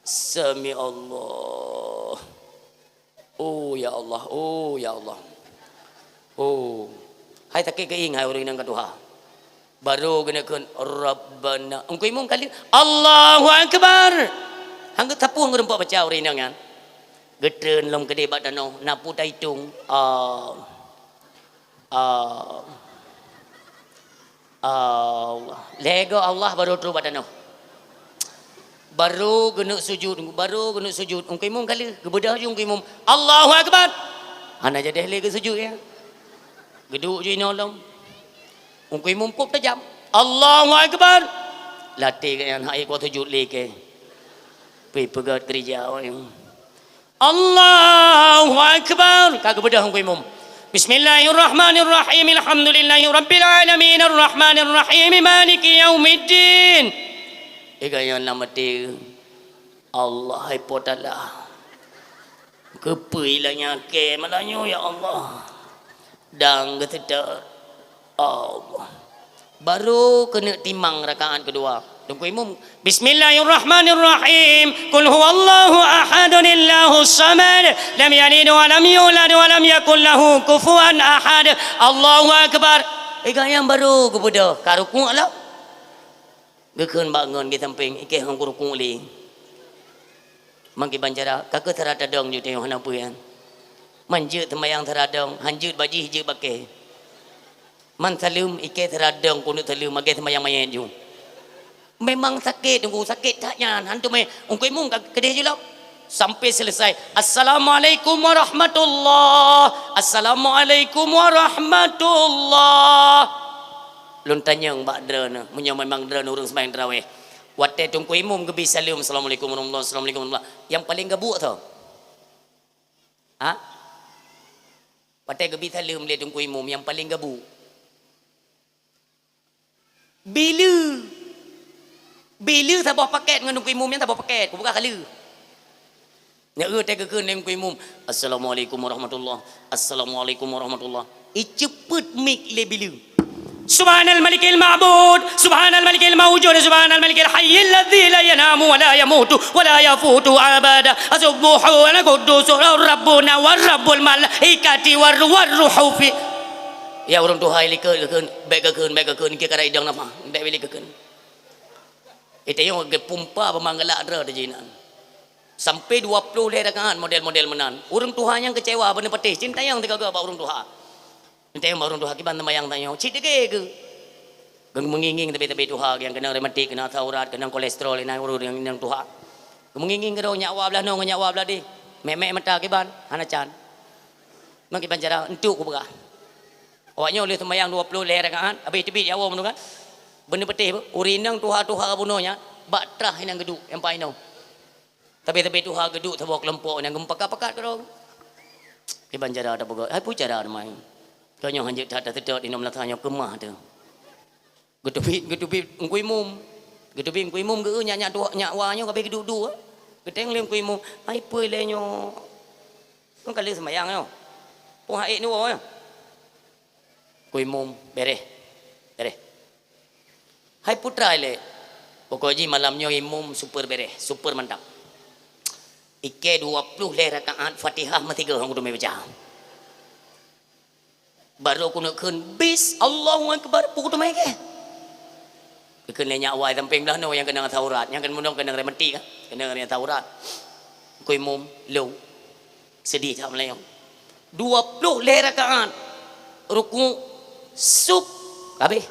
Sami Allah. Oh, ya Allah, oh, ya Allah. Oh. Hai sakét keuieng, hai ureuëng inong ka tuha. Barô geuneuk kheun, Rabbana. Ungku imum ka lheueh, Allahu Akbar. Hang geusapeue, hang geurumpok baca ureuëng inong nyan. Geutreun lom keudeh bak tanoh, na peue taitong. Ah. Allah. Allah. Lhée goe Allah barô trok bak tanoh. Barô geuneuk sujud, barô geuneuk sujud. Ungku imum ka lheueh, geubeudôh ju ungku imum. Allahu Akbar. Hana jadeh lé geusujud, ya. Geuduek ju inoe lom. Ungku imum kôb tajam. Allahu Akbar. Lateh geuh nyan, hai kuat sujud lé keu. Pih peugét keurija awaknyan. Allahu Akbar. Ka geubeudôh ungku imum. Bismillahirrahmanirrahim. Alhamdulillahi rabbil alamin. Arrahmanirrahim. Maliki yaumiddin. Iga nyan lam até, Allah hai Po Taala. Keupeue ilanya kée malam nyoe, ya Allah. Dan geuseutôt, Allah. Barô keuneuk timang rakaat keudua. Teungku imum, Bismillahirrahmanirrahim. Qul huwallahu ahad, Allahus samad. Lam yalid wa lam yulad wa lam yakul lahu kufuwan ahad. Allahu Akbar. Iga nyan barô geubeudôh, ka rukuk lom. Geukheun bak ngon di sampéng, ikeh hong rukuk lé. Mangkiban cara, ka keuh sara tadong jeuet tanyoe hana peue nyan. Man jeuet seumayang sara dong, han jeuet bak jih, jeuet bak kèe. Man saleuem, i kèe sara dong keuneuk saleuem, lagèe seumayang manyèt ju. Memang sakét, Teungku, sakét that nyan. Han teumé, Teungku Imum ka keudeh ju lom. Sampai selesai. "Assalamualaikum warahmatullah. Assalamualaikum warahmatullah." Lôn tanyong bak droeneuh, meunyoe memang droeneuh ureueng seumayang tarawih. Watèe Teungku Imum geubri saleuem, "Assalamualaikum warahmatullah, assalamualaikum warahmatullah." Nyang paleng gabuk soe? Ha? Watèe geubri saleuem lé Teungku Imum, nyang paleng gabuk. Bileue. Bileue saboh pakèt ngon Teungku Imum nyan saboh pakèt, kubuka kali. Nyan watèe geukheun lé Teungku Imum, "Assalamualaikum warahmatullah. Assalamualaikum warahmatullah." Iceupet mik lé bileue. "Subhanal malikil ma'bud, subhanal malikil maujud, subhanal malikil hayyil ladzi la yanamu wa la yamutu wa la yafutu abada. Asubbuhu wal quddus rabbuna wa rabbul malaikati war ruh, war ruhu fi." Ya ureueng tuha, likot geukheun, bèk geukheun, bèk geukheun, keu kara idong nafah, bèk bilik geukheun. Itayong geupumpa beumanggala droe teujinan. Sampai dua ploh lhèe rakaat model-model meunan. Ureueng tuha nyang keucewa beuneupeutéh, cintayong teugaga bak ureueng tuha. Teuntèe bak ureueng tuha, "Kiban seumayang tanyoe?" "Cit degé keuh." Geumeungieng-ngieng tabé-tabé tuha, nyang keunong rematik, keunong asam urat, keunong kolesterol, inan ureueng nyang, nyang tuha. Geumeungieng-ngieng keudroe, nyak wa blah noe ngon nyak wa blah deh. Mèk-mèk mata, "Kiban?" "Hana can." "Ngon kiban cara?" "Entuk kupeugah." Awak nyoe lheueh seumayang dua ploh lhèe rakaat, habéh teubiet jak woe meunurot. Beuneupeutéh, ureueng inong tuha-tuha bunoe nyan, bak trah inan geuduek, nyang painoe. Tapi-tapi tuha geuduek saboh keulompok nyang geupakat-pakat keudroe. Kiban cara tapeugah, hai peue cara teuma. Tanyoe hanjeuet that taseutôt inong meunasah nyoe keumah teuh. Geuteubiet, geuteubiet Teungku Imum. Geuteubiet Teungku Imum geu nyak, nyak tuha, nyak wa nyoe ka abéh geuduek-duek. Geutanyong lé Teungku Imum, hai peue lé nyoe? Nyoe ka lheueh seumayang nyoe. Peue han ék neuwoe nyoe? Teungku Imum, bereh. Bereh. Hai putra ilée, pokok jih malam nyoe imum super bereh, super mantap. Ikée dua ploh lhée rakaat Fatihah meusigoe han kuteumé baca. Barô keuneuk kheun bis, Allahu Akbar, peue kuteumé kée. Geukheun lé nyak wa sampéng blaih noe nyang keunong asam urat, nyang keunong, keunong rematik, keunong asam urat. Teungku Imum, lôn. Seudeh that meulayeue. Dua ploh lhée rakaat. Ruku', sub, habéh.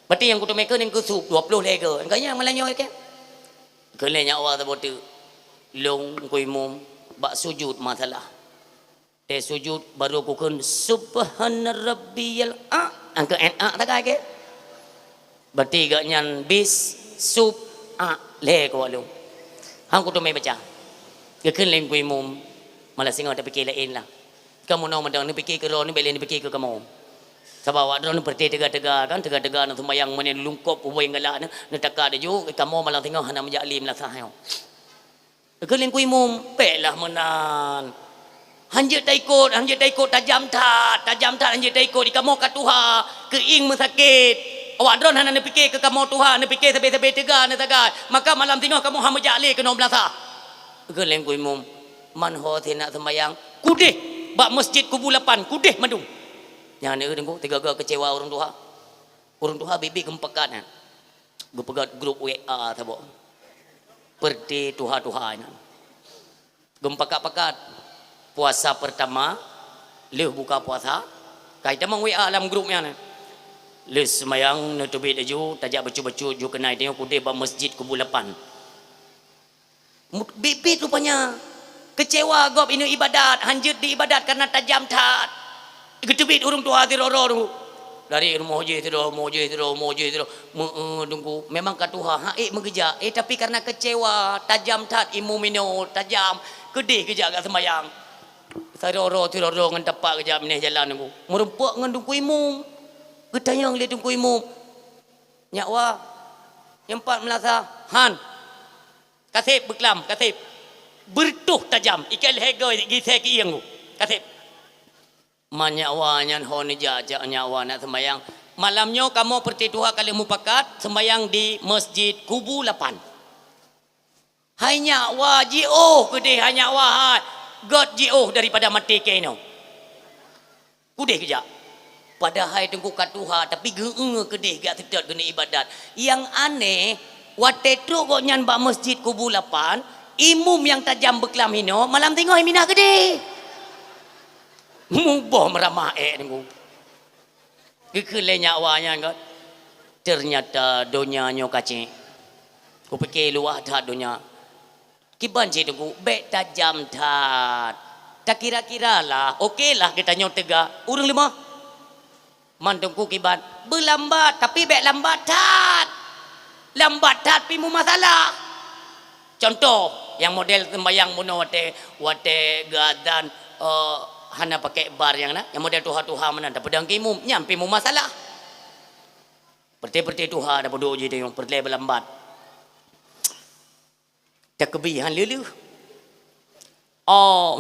Berarti nyang kuteumé kheun nyang keu sub, dua ploh lhée goe. Nyang keu nyan meulayeue kée. Kheun lé nyak wa saboh teuk. Lôn Teungku Imum bak sujut masalah. Tée sujut barô kukheun subhana rabbiyal a. Angkeu n a tagai kée. Berarti gobnyan bis, sub, a, lhée keu lôn. Han kuteumé baca. Geukheun lé Teungku Imum, malah singoh tapike laén lah. Kamoe nyoe meudang neupike keu droeneuh, bék lé neupike keu kamoe. Sabab awak droeneuh peureté teuga-teuga kan, teuga-teuga na seumayang meunyoe lungkôb ubée galak neuh, neutaka laju, kamoe malah singoh hana meujak lé meulasah nyoe. Geukheun lé Teungku Imum, bék lah meunan. Hanjeuet taikot, hanjeuet taikot, tajam that, tajam that hanjeuet taikot. Di kamoe ka tuha, keuieng meusakét. Awak droeneuh hana neupike keu kamoe tuha, neupike sabe-sabe teuga neuh sagai. Maka malam singoh kamoe han meujak lé keunoe meulasah. Geukheun lé Teungku Imum, man ho seunak seumayang, kudeh bak Masjid Kubu Lapan, kudeh mandum. Nyan na Teungku, teuga-teuga keucewa ureuëng tuha. Ureuëng tuha biet-biet geumeupakat nyan. Geupeugét grup W A saboh. Peureté tuha-tuha nyan. Geumeupakat-pakat puasa peurtama lheueh buka puasa, ka itamong W A lam grup nyan. Lheueh seumayang neuteubiet laju, tajak bacut-bacut ju keunai tanyoe kudeh bak Masjid Kubu Lapan. Mut-, biet-biet rupanya. Keucewa gob ineuk ibadat, hanjeuet di ibadat kareuna tajam that. Geuteubiet ureuëng tuha sidroe-droe tu. Dari rumoh jih sidroe, rumoh jih sidroe, rumoh jih sidroe. Meu-, eu, Teungku, memang ka tuha, han ék meugeujak. Eh, tapi kareuna keucewa, tajam that imum inoe, tajam. Keudeh geujak gak seumayang. Sidroe-droe, sidroe-droe ngon tapak geujak binéh jalan Teungku. Meurumpok ngon Teungku Imum. Geutanyong lé Teungku Imum. Nyak wa, nyoe pat meulasah, han. Kaseb beuklam, kaseb. Beureutoh tajam, ikée lhée goe gisée keuieng. Kaseb. Man nyak wa nyan ho neujak, jak nyak wa nak seumayang. Malam nyoe kamoe peureté tuha ka lheueh mupakat seumayang di Masjid Kubu Lapan. Hai nyak wa jiôh keudeh, hai nyak wa hai. Gét jiôh daripada maté keunoe. Kudeh geujak. Padahai Teungku ka tuha, tapi geu-eu keudeh geujak seutôt geuneuk ibadat. Nyang aneh, watée trok gobnyan bak Masjid Kubu Lapan, Imum nyang tajam beuklam hinoe, malam teungoh minah keudeh. Muboh meuramah ék Teungku. Geukheun lé nyak wa nyan kan, "Teunyata donya nyoe kacék. Kupike luwah that donya. Kiban cit Teungku, bék tajam that. Takira-kira lah, oke lah geutanyoe teuga ureuëng leumah." "Man Teungku kiban?" "Beulambat, tapi bék lambat that. Lambat that pih meumasalah." Contoh, nyang model seumbahyang bunoe watée, watée geuazan, eh, hana pakai bar nyang na, nyang model tuha-tuha meunan, tapeudong keu imum, nyan pih meumasalah. Peureuté-peureuté tuha tapeuduek jih teunyong, peureuté beulambat. Takeubi han lheueh-lheueh. Oh.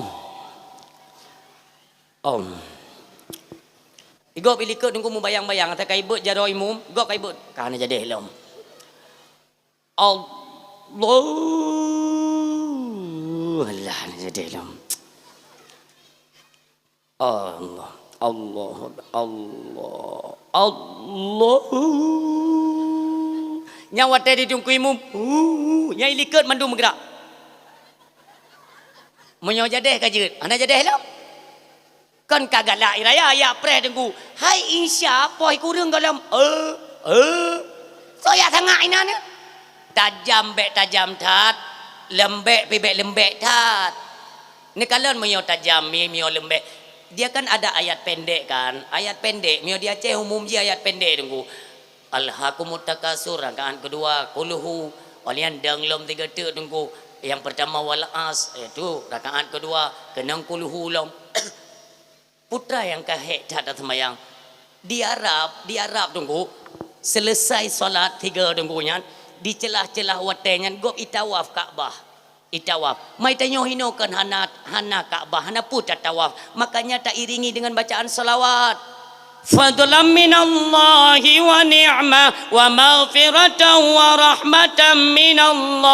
Oh. Igob ilikot Teungku meubayang-bayang, ata ka ibeuet jaroe imum, gob ka ibeuet, ka hana jadeh lom. Allah. Alah, hana jadeh lom. Allah, Allah, Allah, Allah. Nyang watée di Teungku imum, hu, nyang ilikot mandum meugerak. Meunyoe jadeh ka jeuet, hana jadeh lom. Kon ka galak iraya, yak preh Teungku. Hai Insya, poh kureueng gohlom. Eh, eh. Soe yak sangak inan? Tajam bék tajam that, leumbek pih bék leumbek that. Neukalon meunyoe tajam, mi-, meunyoe leumbek. Dia kan ada ayat pendek kan? Ayat pendek, meunyoe di Aceh umum jih ayat pendek Teungku. Alhakumut takasur, rakaat keudua, kulhu. Walian dang lom tiga teuk Teungku. Yang pertama wal as, itu rakaat keudua, keunong kulhu lom. Putra nyang ka hék that taseumayang. Di Arab, di Arab Teungku, seuleusai salat tiga Teungku nyan, di celah-celah watée nyan gob itawaf Ka'bah. Itawaf. Mai tanyoe hinoe kan hana, hana Ka'bah, hana peue tatawaf. Makanya tairingi dengan bacaan salawat. Fadlan minallahi wa ni'mah wa maghfiratan wa rahmatan minallah.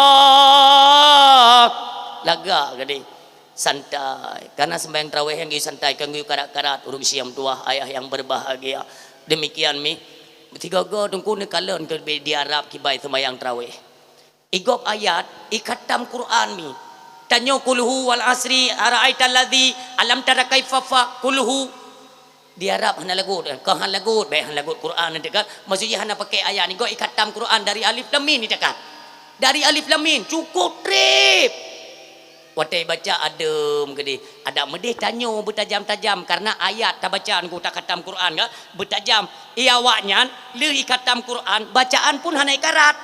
Lagak geude. Santai. Karena sembahyang tarawih nyang geuyue santai, kan geuyue karat-karat, ureuëng siam tuah, ayah yang berbahagia. Demikian mi, sigoe-goe Teungku neukalon keu di Arab kiban sembahyang tarawih. Igob ayat, ikhatam Quran mi. Tanyoe kulhu wal asri, ara'aital ladzi, alam tara kaifa fa, kulhu. Di Arab hana lagot, eh, kon hana lagot, bék hana lagot Quran nanti kan. Maksud jih hana pakai ayat ni, gob ikhatam Quran dari alif lam mim ni takat. Dari alif lam mim, cukup treb. Watée baca adem keudeh, adak meudeh tanyoe beutajam-tajam karena ayat tabaca ngon takhatam Quran kan, beutajam. Iya awaknyan lheueh ikhatam Quran, bacaan pun hana ikarat.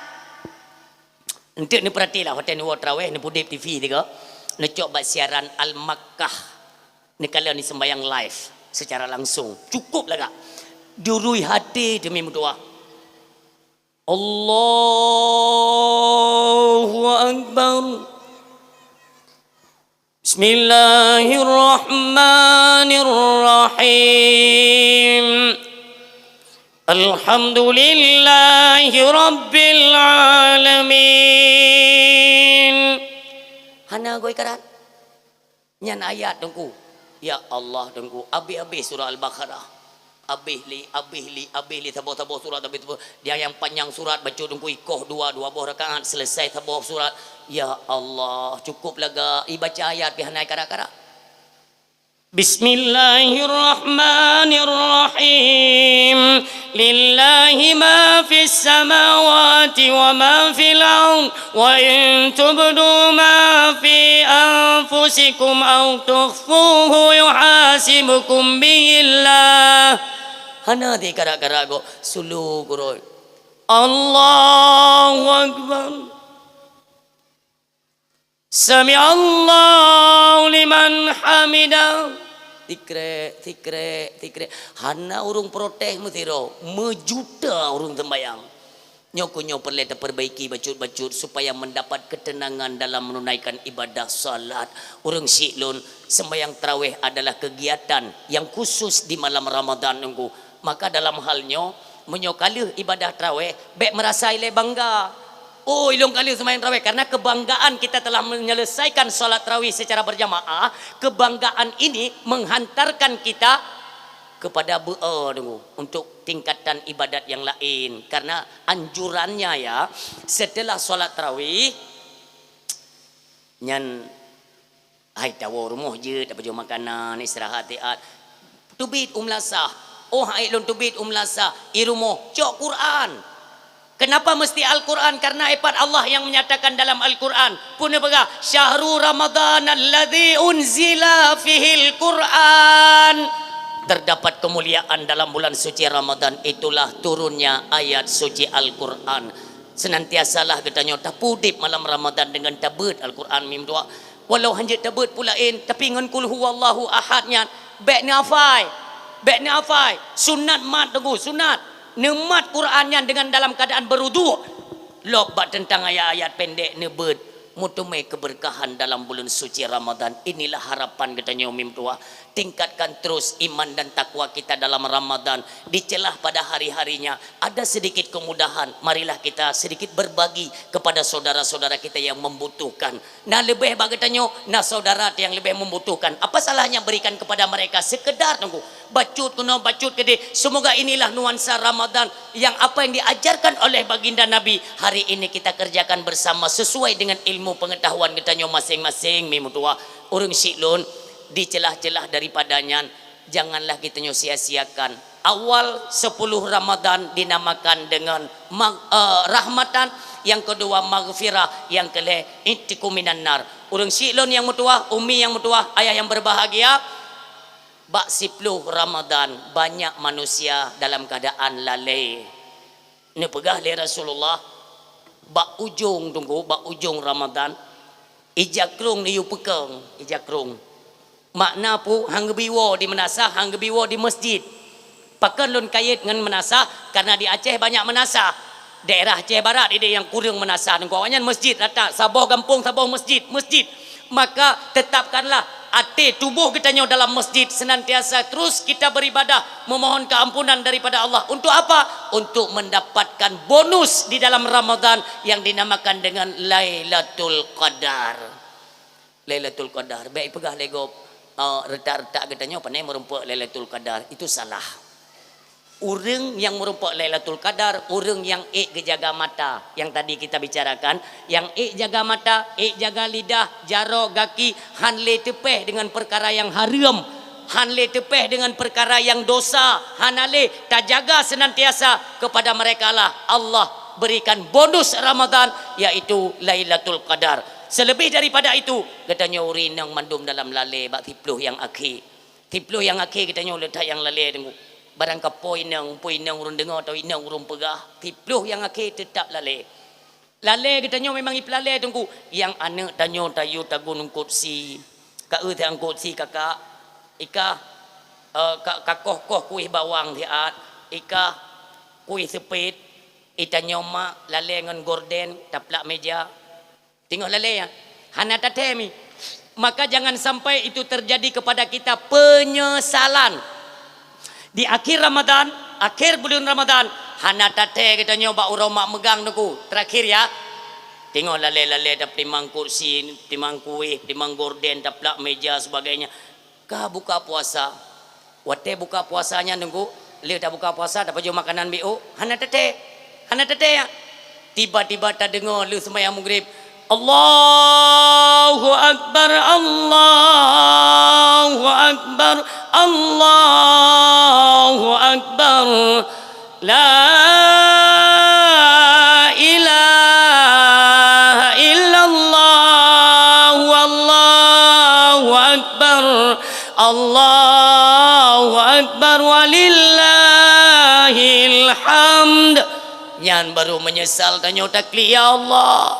Enteuk neupeuratilah watée neuwoe tarawih, neupudeb T V tiga, neucok bak siaran Al-Makkah. Neukalon ni sembahyang live secara langsung. Cukup lagak. Durui hati demi meudoa. Allahu Akbar. Bismillahirrahmanirrahim. Alhamdulillahi Rabbil Alamin. Hana goe karat. Nyan ayat Teungku. Ya Allah Teungku, abéh-abéh surah Al-Baqarah. Abéh lé, abéh lé, abéh lé, saboh-saboh surat abéh, saboh. Dia nyang panyang surat bacut Teungku ikoh dua, dua boh rakaat, selesai saboh surat. Ya Allah, cukup lagak ibaca ayat pih hana karat-karat. Bismillahirrahmanirrahim. Lillahi ma fis samawati wa ma fil ard. Wa in tubdu ma fi anfusikum aw tukhfuhu yuhasibkum bihillah. Hana di karat-karat goe, sulu kuroi. Allahu Akbar. Sami'allahu liman hamidah. Tikrek, tikrek, tikrek. Hana ureuëng protes meusidroe, meujuta ureuëng sembahyang. Nyoe keuh nyoe peureulée tapeurbaiki bacut-bacut supaya mendapat ketenangan dalam menunaikan ibadah salat. Ureuëng syiek lôn, sembahyang tarawih adalah kegiatan yang khusus di malam Ramadan Teungku. Maka dalam hal nyoe, meunyoe ka lheueh ibadah tarawih, bék meurasa ilée bangga. Oh, ilôn ka lheueh sembahyang tarawih, karena kebanggaan kita telah menyelesaikan salat tarawih secara berjamaah, kebanggaan ini menghantarkan kita kepada beu-, oh, tunggu, untuk tingkatan ibadat yang lain. Karena anjurannya ya, setelah salat tarawih, Nyan hai tawoe rumoh jeuet, tapajoh makanan, istirahat siat. Teubiet u meulasah. Oh, hai lôn teubiet u meulasah, i rumoh cok Quran. Kenapa mesti Al-Quran? Karena ipat Allah yang menyatakan dalam Al-Quran. Pun neupeugah, "Syahru Ramadan alladzi unzila fihil Quran." Terdapat kemuliaan dalam bulan suci Ramadan, itulah turunnya ayat suci Al-Quran. Senantiasalah geutanyoe tapeudeb malam Ramadan dengan tabeuet Al-Quran mim tuha. Walau hanjeuet tabeuet peue laén, tapi ngon Qul Huwallahu Ahad nyan, bék neuhafai. Bék neuhafai. Sunat mat teungku, sunat. Neumat Quran nyan dengan dalam keadaan beuruduk. Lok bak teuntang ayat-ayat pendek neubeuet, meuteumé keubeurkahan dalam buleuen suci Ramadan. Inilah harapan geutanyoe mim tuha. Tingkatkan terus iman dan takwa kita dalam Ramadan. Dicelah pada hari-harinya, ada sedikit kemudahan, marilah kita sedikit berbagi kepada saudara-saudara kita yang membutuhkan. Na leubeh bak geutanyoe, na saudara nyang leubeh membutuhkan. Apa salahnya berikan kepada mereka sekedar teungku? Bacut keunoe, bacut keudeh. Semoga inilah nuansa Ramadan yang apa yang diajarkan oleh Baginda Nabi hari ini kita kerjakan bersama sesuai dengan ilmu pengetahuan geutanyoe masing-masing, mim tuha. Ureuëng syiek lôn, dicelah-celah daripada nyan, janganlah geutanyoe sia-siakan. Awal sepuluh Ramadan dinamakan dengan mag-, eh, rahmatan, yang kedua maghfirah, yang kelhée itqu minan nar. Ureuëng syiek lôn nyang meutuwah, umi nyang meutuwah, ayah yang berbahagia, bak siploh Ramadan banyak manusia dalam keadaan lalée. Neupeugah lé Rasulullah, bak ujong teungku, bak ujong Ramadan, ija krong neuyue peukeung, ija krong. Makna peue? Han geubi woe di meunasah, han geubi woe di masjid. Pakon lôn kayét ngon meunasah? Karena di Aceh banyak meunasah. Daerah Aceh Barat ideh nyang kureueng meunasah teungku. Awaknyan masjid rata, saboh gampông saboh masjid, masjid. Maka tetapkanlah até tuboh geutanyoe dalam masjid, senantiasa terus kita beribadah, memohon keampunan daripada Allah. Untuk apa? Untuk mendapatkan bonus di dalam Ramadan yang dinamakan dengan Lailatul Qadar. Lailatul Qadar. Bék ipeugah lé gob, eh, retak-retak geutanyoe panai meurumpok Lailatul Qadar. Itu salah. Ureuëng nyang meurumpok Lailatul Qadar, ureuëng nyang ék geujaga mata. Yang tadi kita bicarakan, nyang ék jaga mata, ék jaga lidah, jaroe, gaki, han lé teupéh dengan peukara nyang hareuem, han lé teupéh dengan peukara nyang dosa, hana lé, tajaga senantiasa kepada merekalah Allah berikan bonus Ramadan, yaitu Lailatul Qadar. Seleubeh daripada itu, geutanyoe ureuëng inong mandum dalam lalée bak siploh nyang akhé. Siploh nyang akhé geutanyoe le that nyang lalée teungku. Barang kapo inong, po inong ureuëng deungoe atau inong ureuëng peugah, siploh nyang akhé teutap lalée. Lalée geutanyoe memang ipeulalée teungku. Nyang aneuëk tanyoe tayue tagun eungkot sie. Ka eu teuangkot sie kakak, ikah, eh, ka, ka koh-koh kueh bawang siat, ikah kueh seupet, itanyoe mak lalée ngon gorden taplak meja. Teungoh lalée, ya. Hana tathée mi. Maka jangan sampai itu terjadi kepada kita penyesalan. Di akhir Ramadan, akhir buleuen Ramadan, hana tathée geutanyoe bak uroe mak meugang teungku. Terakhir, ya. Teungoh lalée-lalée tapeutimang kursi, timang kueh, timang gorden, taplak meja, sebagainya. Ka buka puasa. Watée buka puasa nyan teungku, lheueh tabuka puasa, tapajoh makanan B O, hana tathée. Hana tathée, ya. Tiba-tiba tadeungoe lheueh seumayang Maghrib, "Allahu Akbar, Allahu Akbar, Allahu Akbar." La ilaha illallah, wallahu akbar, Allahu akbar, walillahil hamd. Nyan baru meunyeusal tanyoe taklik, "Ya Allah,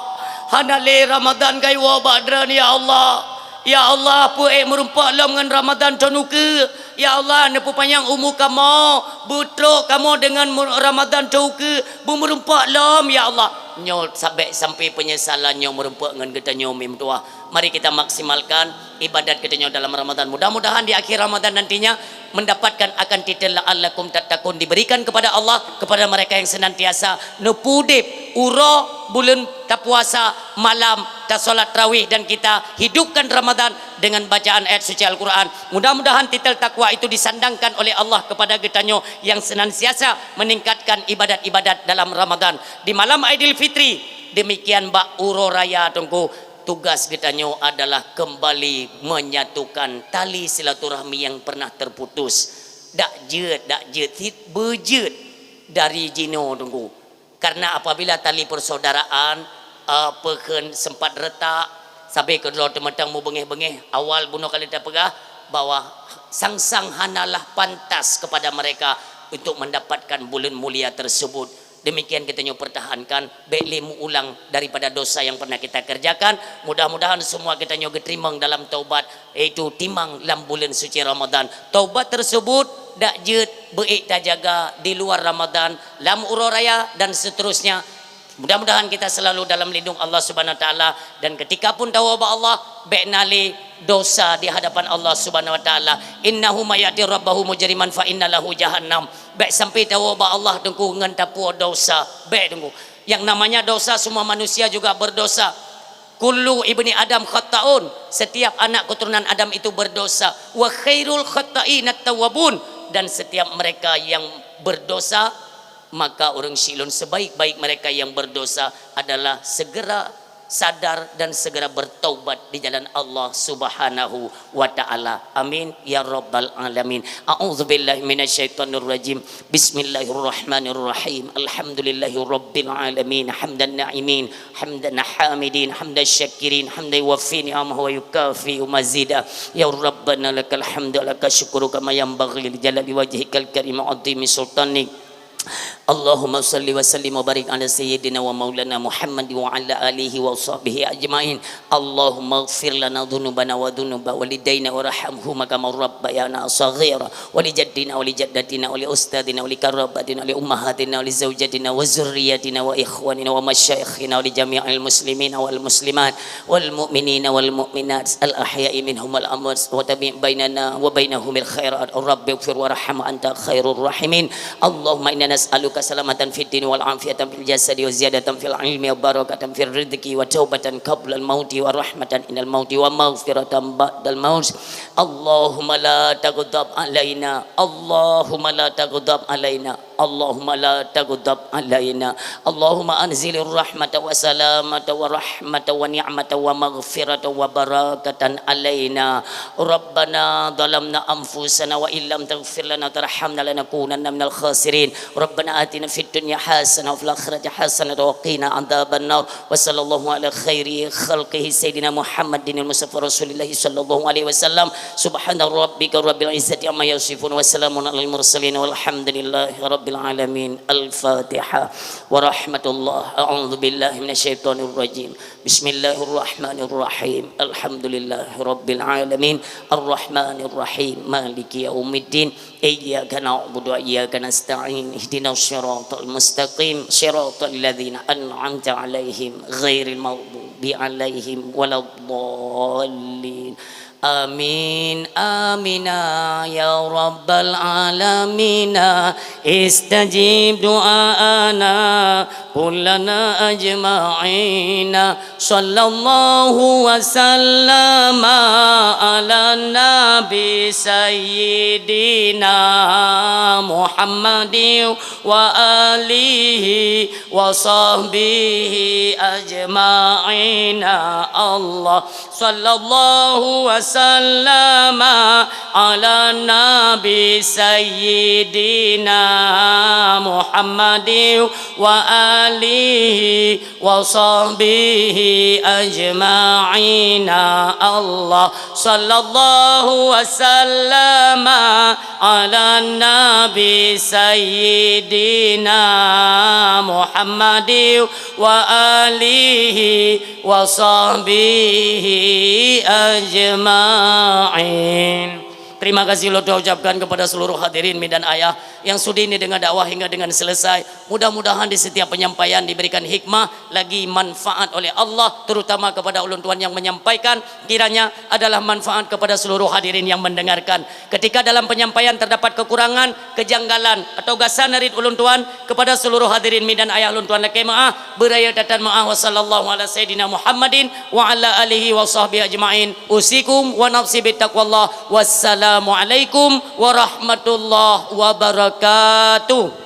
hana lé Ramadan ka iwoe bak droen, ya Allah. Ya Allah, peue ék meurumpok lom ngon Ramadan thon ukeue." Ya Allah, neupeupanyang umu kamoe, beutrok kamoe deungon mu-, Ramadan thon ukeue, beumeurumpok lom, ya Allah. Nyoe sabék sampai peunyesalan nyoe meurumpok ngon geutanyoe mim tuah. Mari kita maksimalkan ibadat geutanyoe dalam Ramadan. Mudah-mudahan di akhir Ramadan nantinya mendapatkan akan titel la'allakum tattaqun diberikan kepada Allah kepada mereka yang senantiasa neupeudeb uroe buleuen tapuasa, malam tasolat tarawih, dan kita hidupkan Ramadan dengan bacaan ayat suci Al-Quran. Mudah-mudahan titel takwa itu disandangkan oleh Allah kepada geutanyoe yang senantiasa meningkatkan ibadat-ibadat dalam Ramadan. Di malam Aidilfitri, demikian bak uroe raya teungku. Tugas geutanyoe adalah keumbali menyatukan tali silaturahmi nyang pernah terputus. Dak jeuet, dak jeuet, cit beujeuet dari jinoe Teungku. Karena apabila tali persaudaraan, eh, peukheun sempat retak, sabe keudroe teumeutang mubeungéh-beungéh, awal bunoe ka lheueh tapeugah bahwa sang-sang hanalah pantas kepada mereka untuk mendapatkan buleuen mulia tersebut. Demikian geutanyoe pertahankan, bék lé meuulang daripada dosa yang pernah kita kerjakan. Mudah-mudahan semua geutanyoe geuteurimong dalam taubat, yaitu timang lam buleuen suci Ramadan. Taubat tersebut dak jeuet beuék tajaga di luar Ramadan, lam uroe raya dan seterusnya. Mudah-mudahan kita selalu dalam lindung Allah Subhanahu Wa Taala, dan ketika pun tawoe bak Allah, bék na lé dosa di hadapan Allah Subhanahu Wa Taala. Innahu may ya'ti rabbahu mujriman fa inna lahu jahannam. Bék sampai tawoe bak Allah Teungku ngon tapuwoe dosa. Bék Teungku. Yang namanya dosa, semua manusia juga berdosa. Kullu ibni Adam khata'un. Setiap anak keturunan Adam itu berdosa. Wa khairul khata'ina tawwabun. Dan setiap mereka yang berdosa, maka ureuëng siluweue, sebaik-baik mereka yang berdosa adalah segera sadar dan segera bertaubat di jalan Allah Subhanahu wa Taala. Amin ya rabbal alamin. A'udzubillahi minasyaitonirrajim. Bismillahirrahmanirrahim. Alhamdulillahi rabbil alamin. Hamdan na'imin, hamdan hamidin, hamdan syakirin, hamdan yuwafi ni'amahu wa yukafi mazida. Ya Rabbana lakal hamdu wa lakal syukru kama yanbaghi li jalali wajhikal karim wa 'azimi sultanik. Allahumma shalli wa sallim wa barik ala sayyidina wa maulana Muhammad wa ala alihi wa sahbihi ajmain. Allahumma ighfir lana dzunubana wa dzunuba walidaina warhamhuma kama rabbayana shaghira, wa li jaddina wa li jaddatina wa li ustadzina wa li qarabatina wa li ummahatina wa li zaujatina wa dzurriyyatina wa ikhwanina wa masyaikhina wa li jami'il muslimina wal muslimat wal mu'minina wal mu'minat al ahya'i minhum wal amwat wa tabi' bainana wa bainahum bil khairat. Rabbighfir warham anta khairur rahimin. Allahumma inna nas'aluka salamatan fid dini wal afiyatan fil jasadi wa ziyadatan fil ilmi wa barakatan fir rizqi wa taubatan qablal mauti wa rahmatan indal mauti wa maghfiratan ba'dal maut. Allahumma la taghdab alaina. Allahumma la taghdab alaina. Allahumma la taghdab alaina. Allahumma anzilir rahmata wa salamata wa rahmata wa ni'mata wa maghfirata wa barakatan alaina. Rabbana zalamna anfusana wa illam taghfir lana tarhamna lanakunanna minal khasirin. Rabbana atina fid dunya hasanah wa fil akhirati hasanah wa qina adzabannar. Wa sallallahu ala khairi khalqihi sayyidina Muhammadinil Mustafa Rasulillahi sallallahu alaihi wasallam. Subhana rabbika rabbil izzati amma yasifun wa salamun alal mursalin walhamdulillahi rabbil alamin. Al-Fatihah. Wa rahmatullah. A'udzu billahi minasyaitonir rajim. Bismillahirrahmanirrahim. Alhamdulillahi rabbil alamin. Arrahmanirrahim. Maliki yaumiddin. Iyyaka na'budu wa iyyaka nasta'in. Ihdinas siratal mustaqim. Siratal ladzina an'amta 'alaihim ghairil maghdubi 'alaihim waladdallin. Amin. Amina ya rabbal alamina. Istajib du'aana kullana ajma'ina. Sallallahu wa sallama ala nabi sayyidina Muhammadin wa alihi wa sahbihi ajma'ina. Allah. Sallallahu wa sallama ala nabi sayyidina Muhammadin wa alihi wa sahbihi ajma'ina. Allah. Sallallahu wa sallama ala nabi sayyidina Muhammadin wa alihi wa sahbihi ajma'in. Terima kasih lôn ucapkan kepada seluruh hadirin mi dan ayah yang sudi ni dengar dakwah hingga dengan selesai. Mudah-mudahan di setiap penyampaian diberikan hikmah, lagi manfaat oleh Allah, terutama kepada ulun tuan yang menyampaikan, kiranya adalah manfaat kepada seluruh hadirin yang mendengarkan. Ketika dalam penyampaian terdapat kekurangan, kejanggalan, atau gasan rit ulun tuan, kepada seluruh hadirin mi dan ayah lôn tuan lakée meu'ah, beuraya tatan meu'ah. Wa sallallahu ala sayyidina Muhammadin wa ala alihi wa sahbihi ajma'in. Usikum wa nafsi bittaqwallah. Wassalamualaikum warahmatullahi wabarakatuh.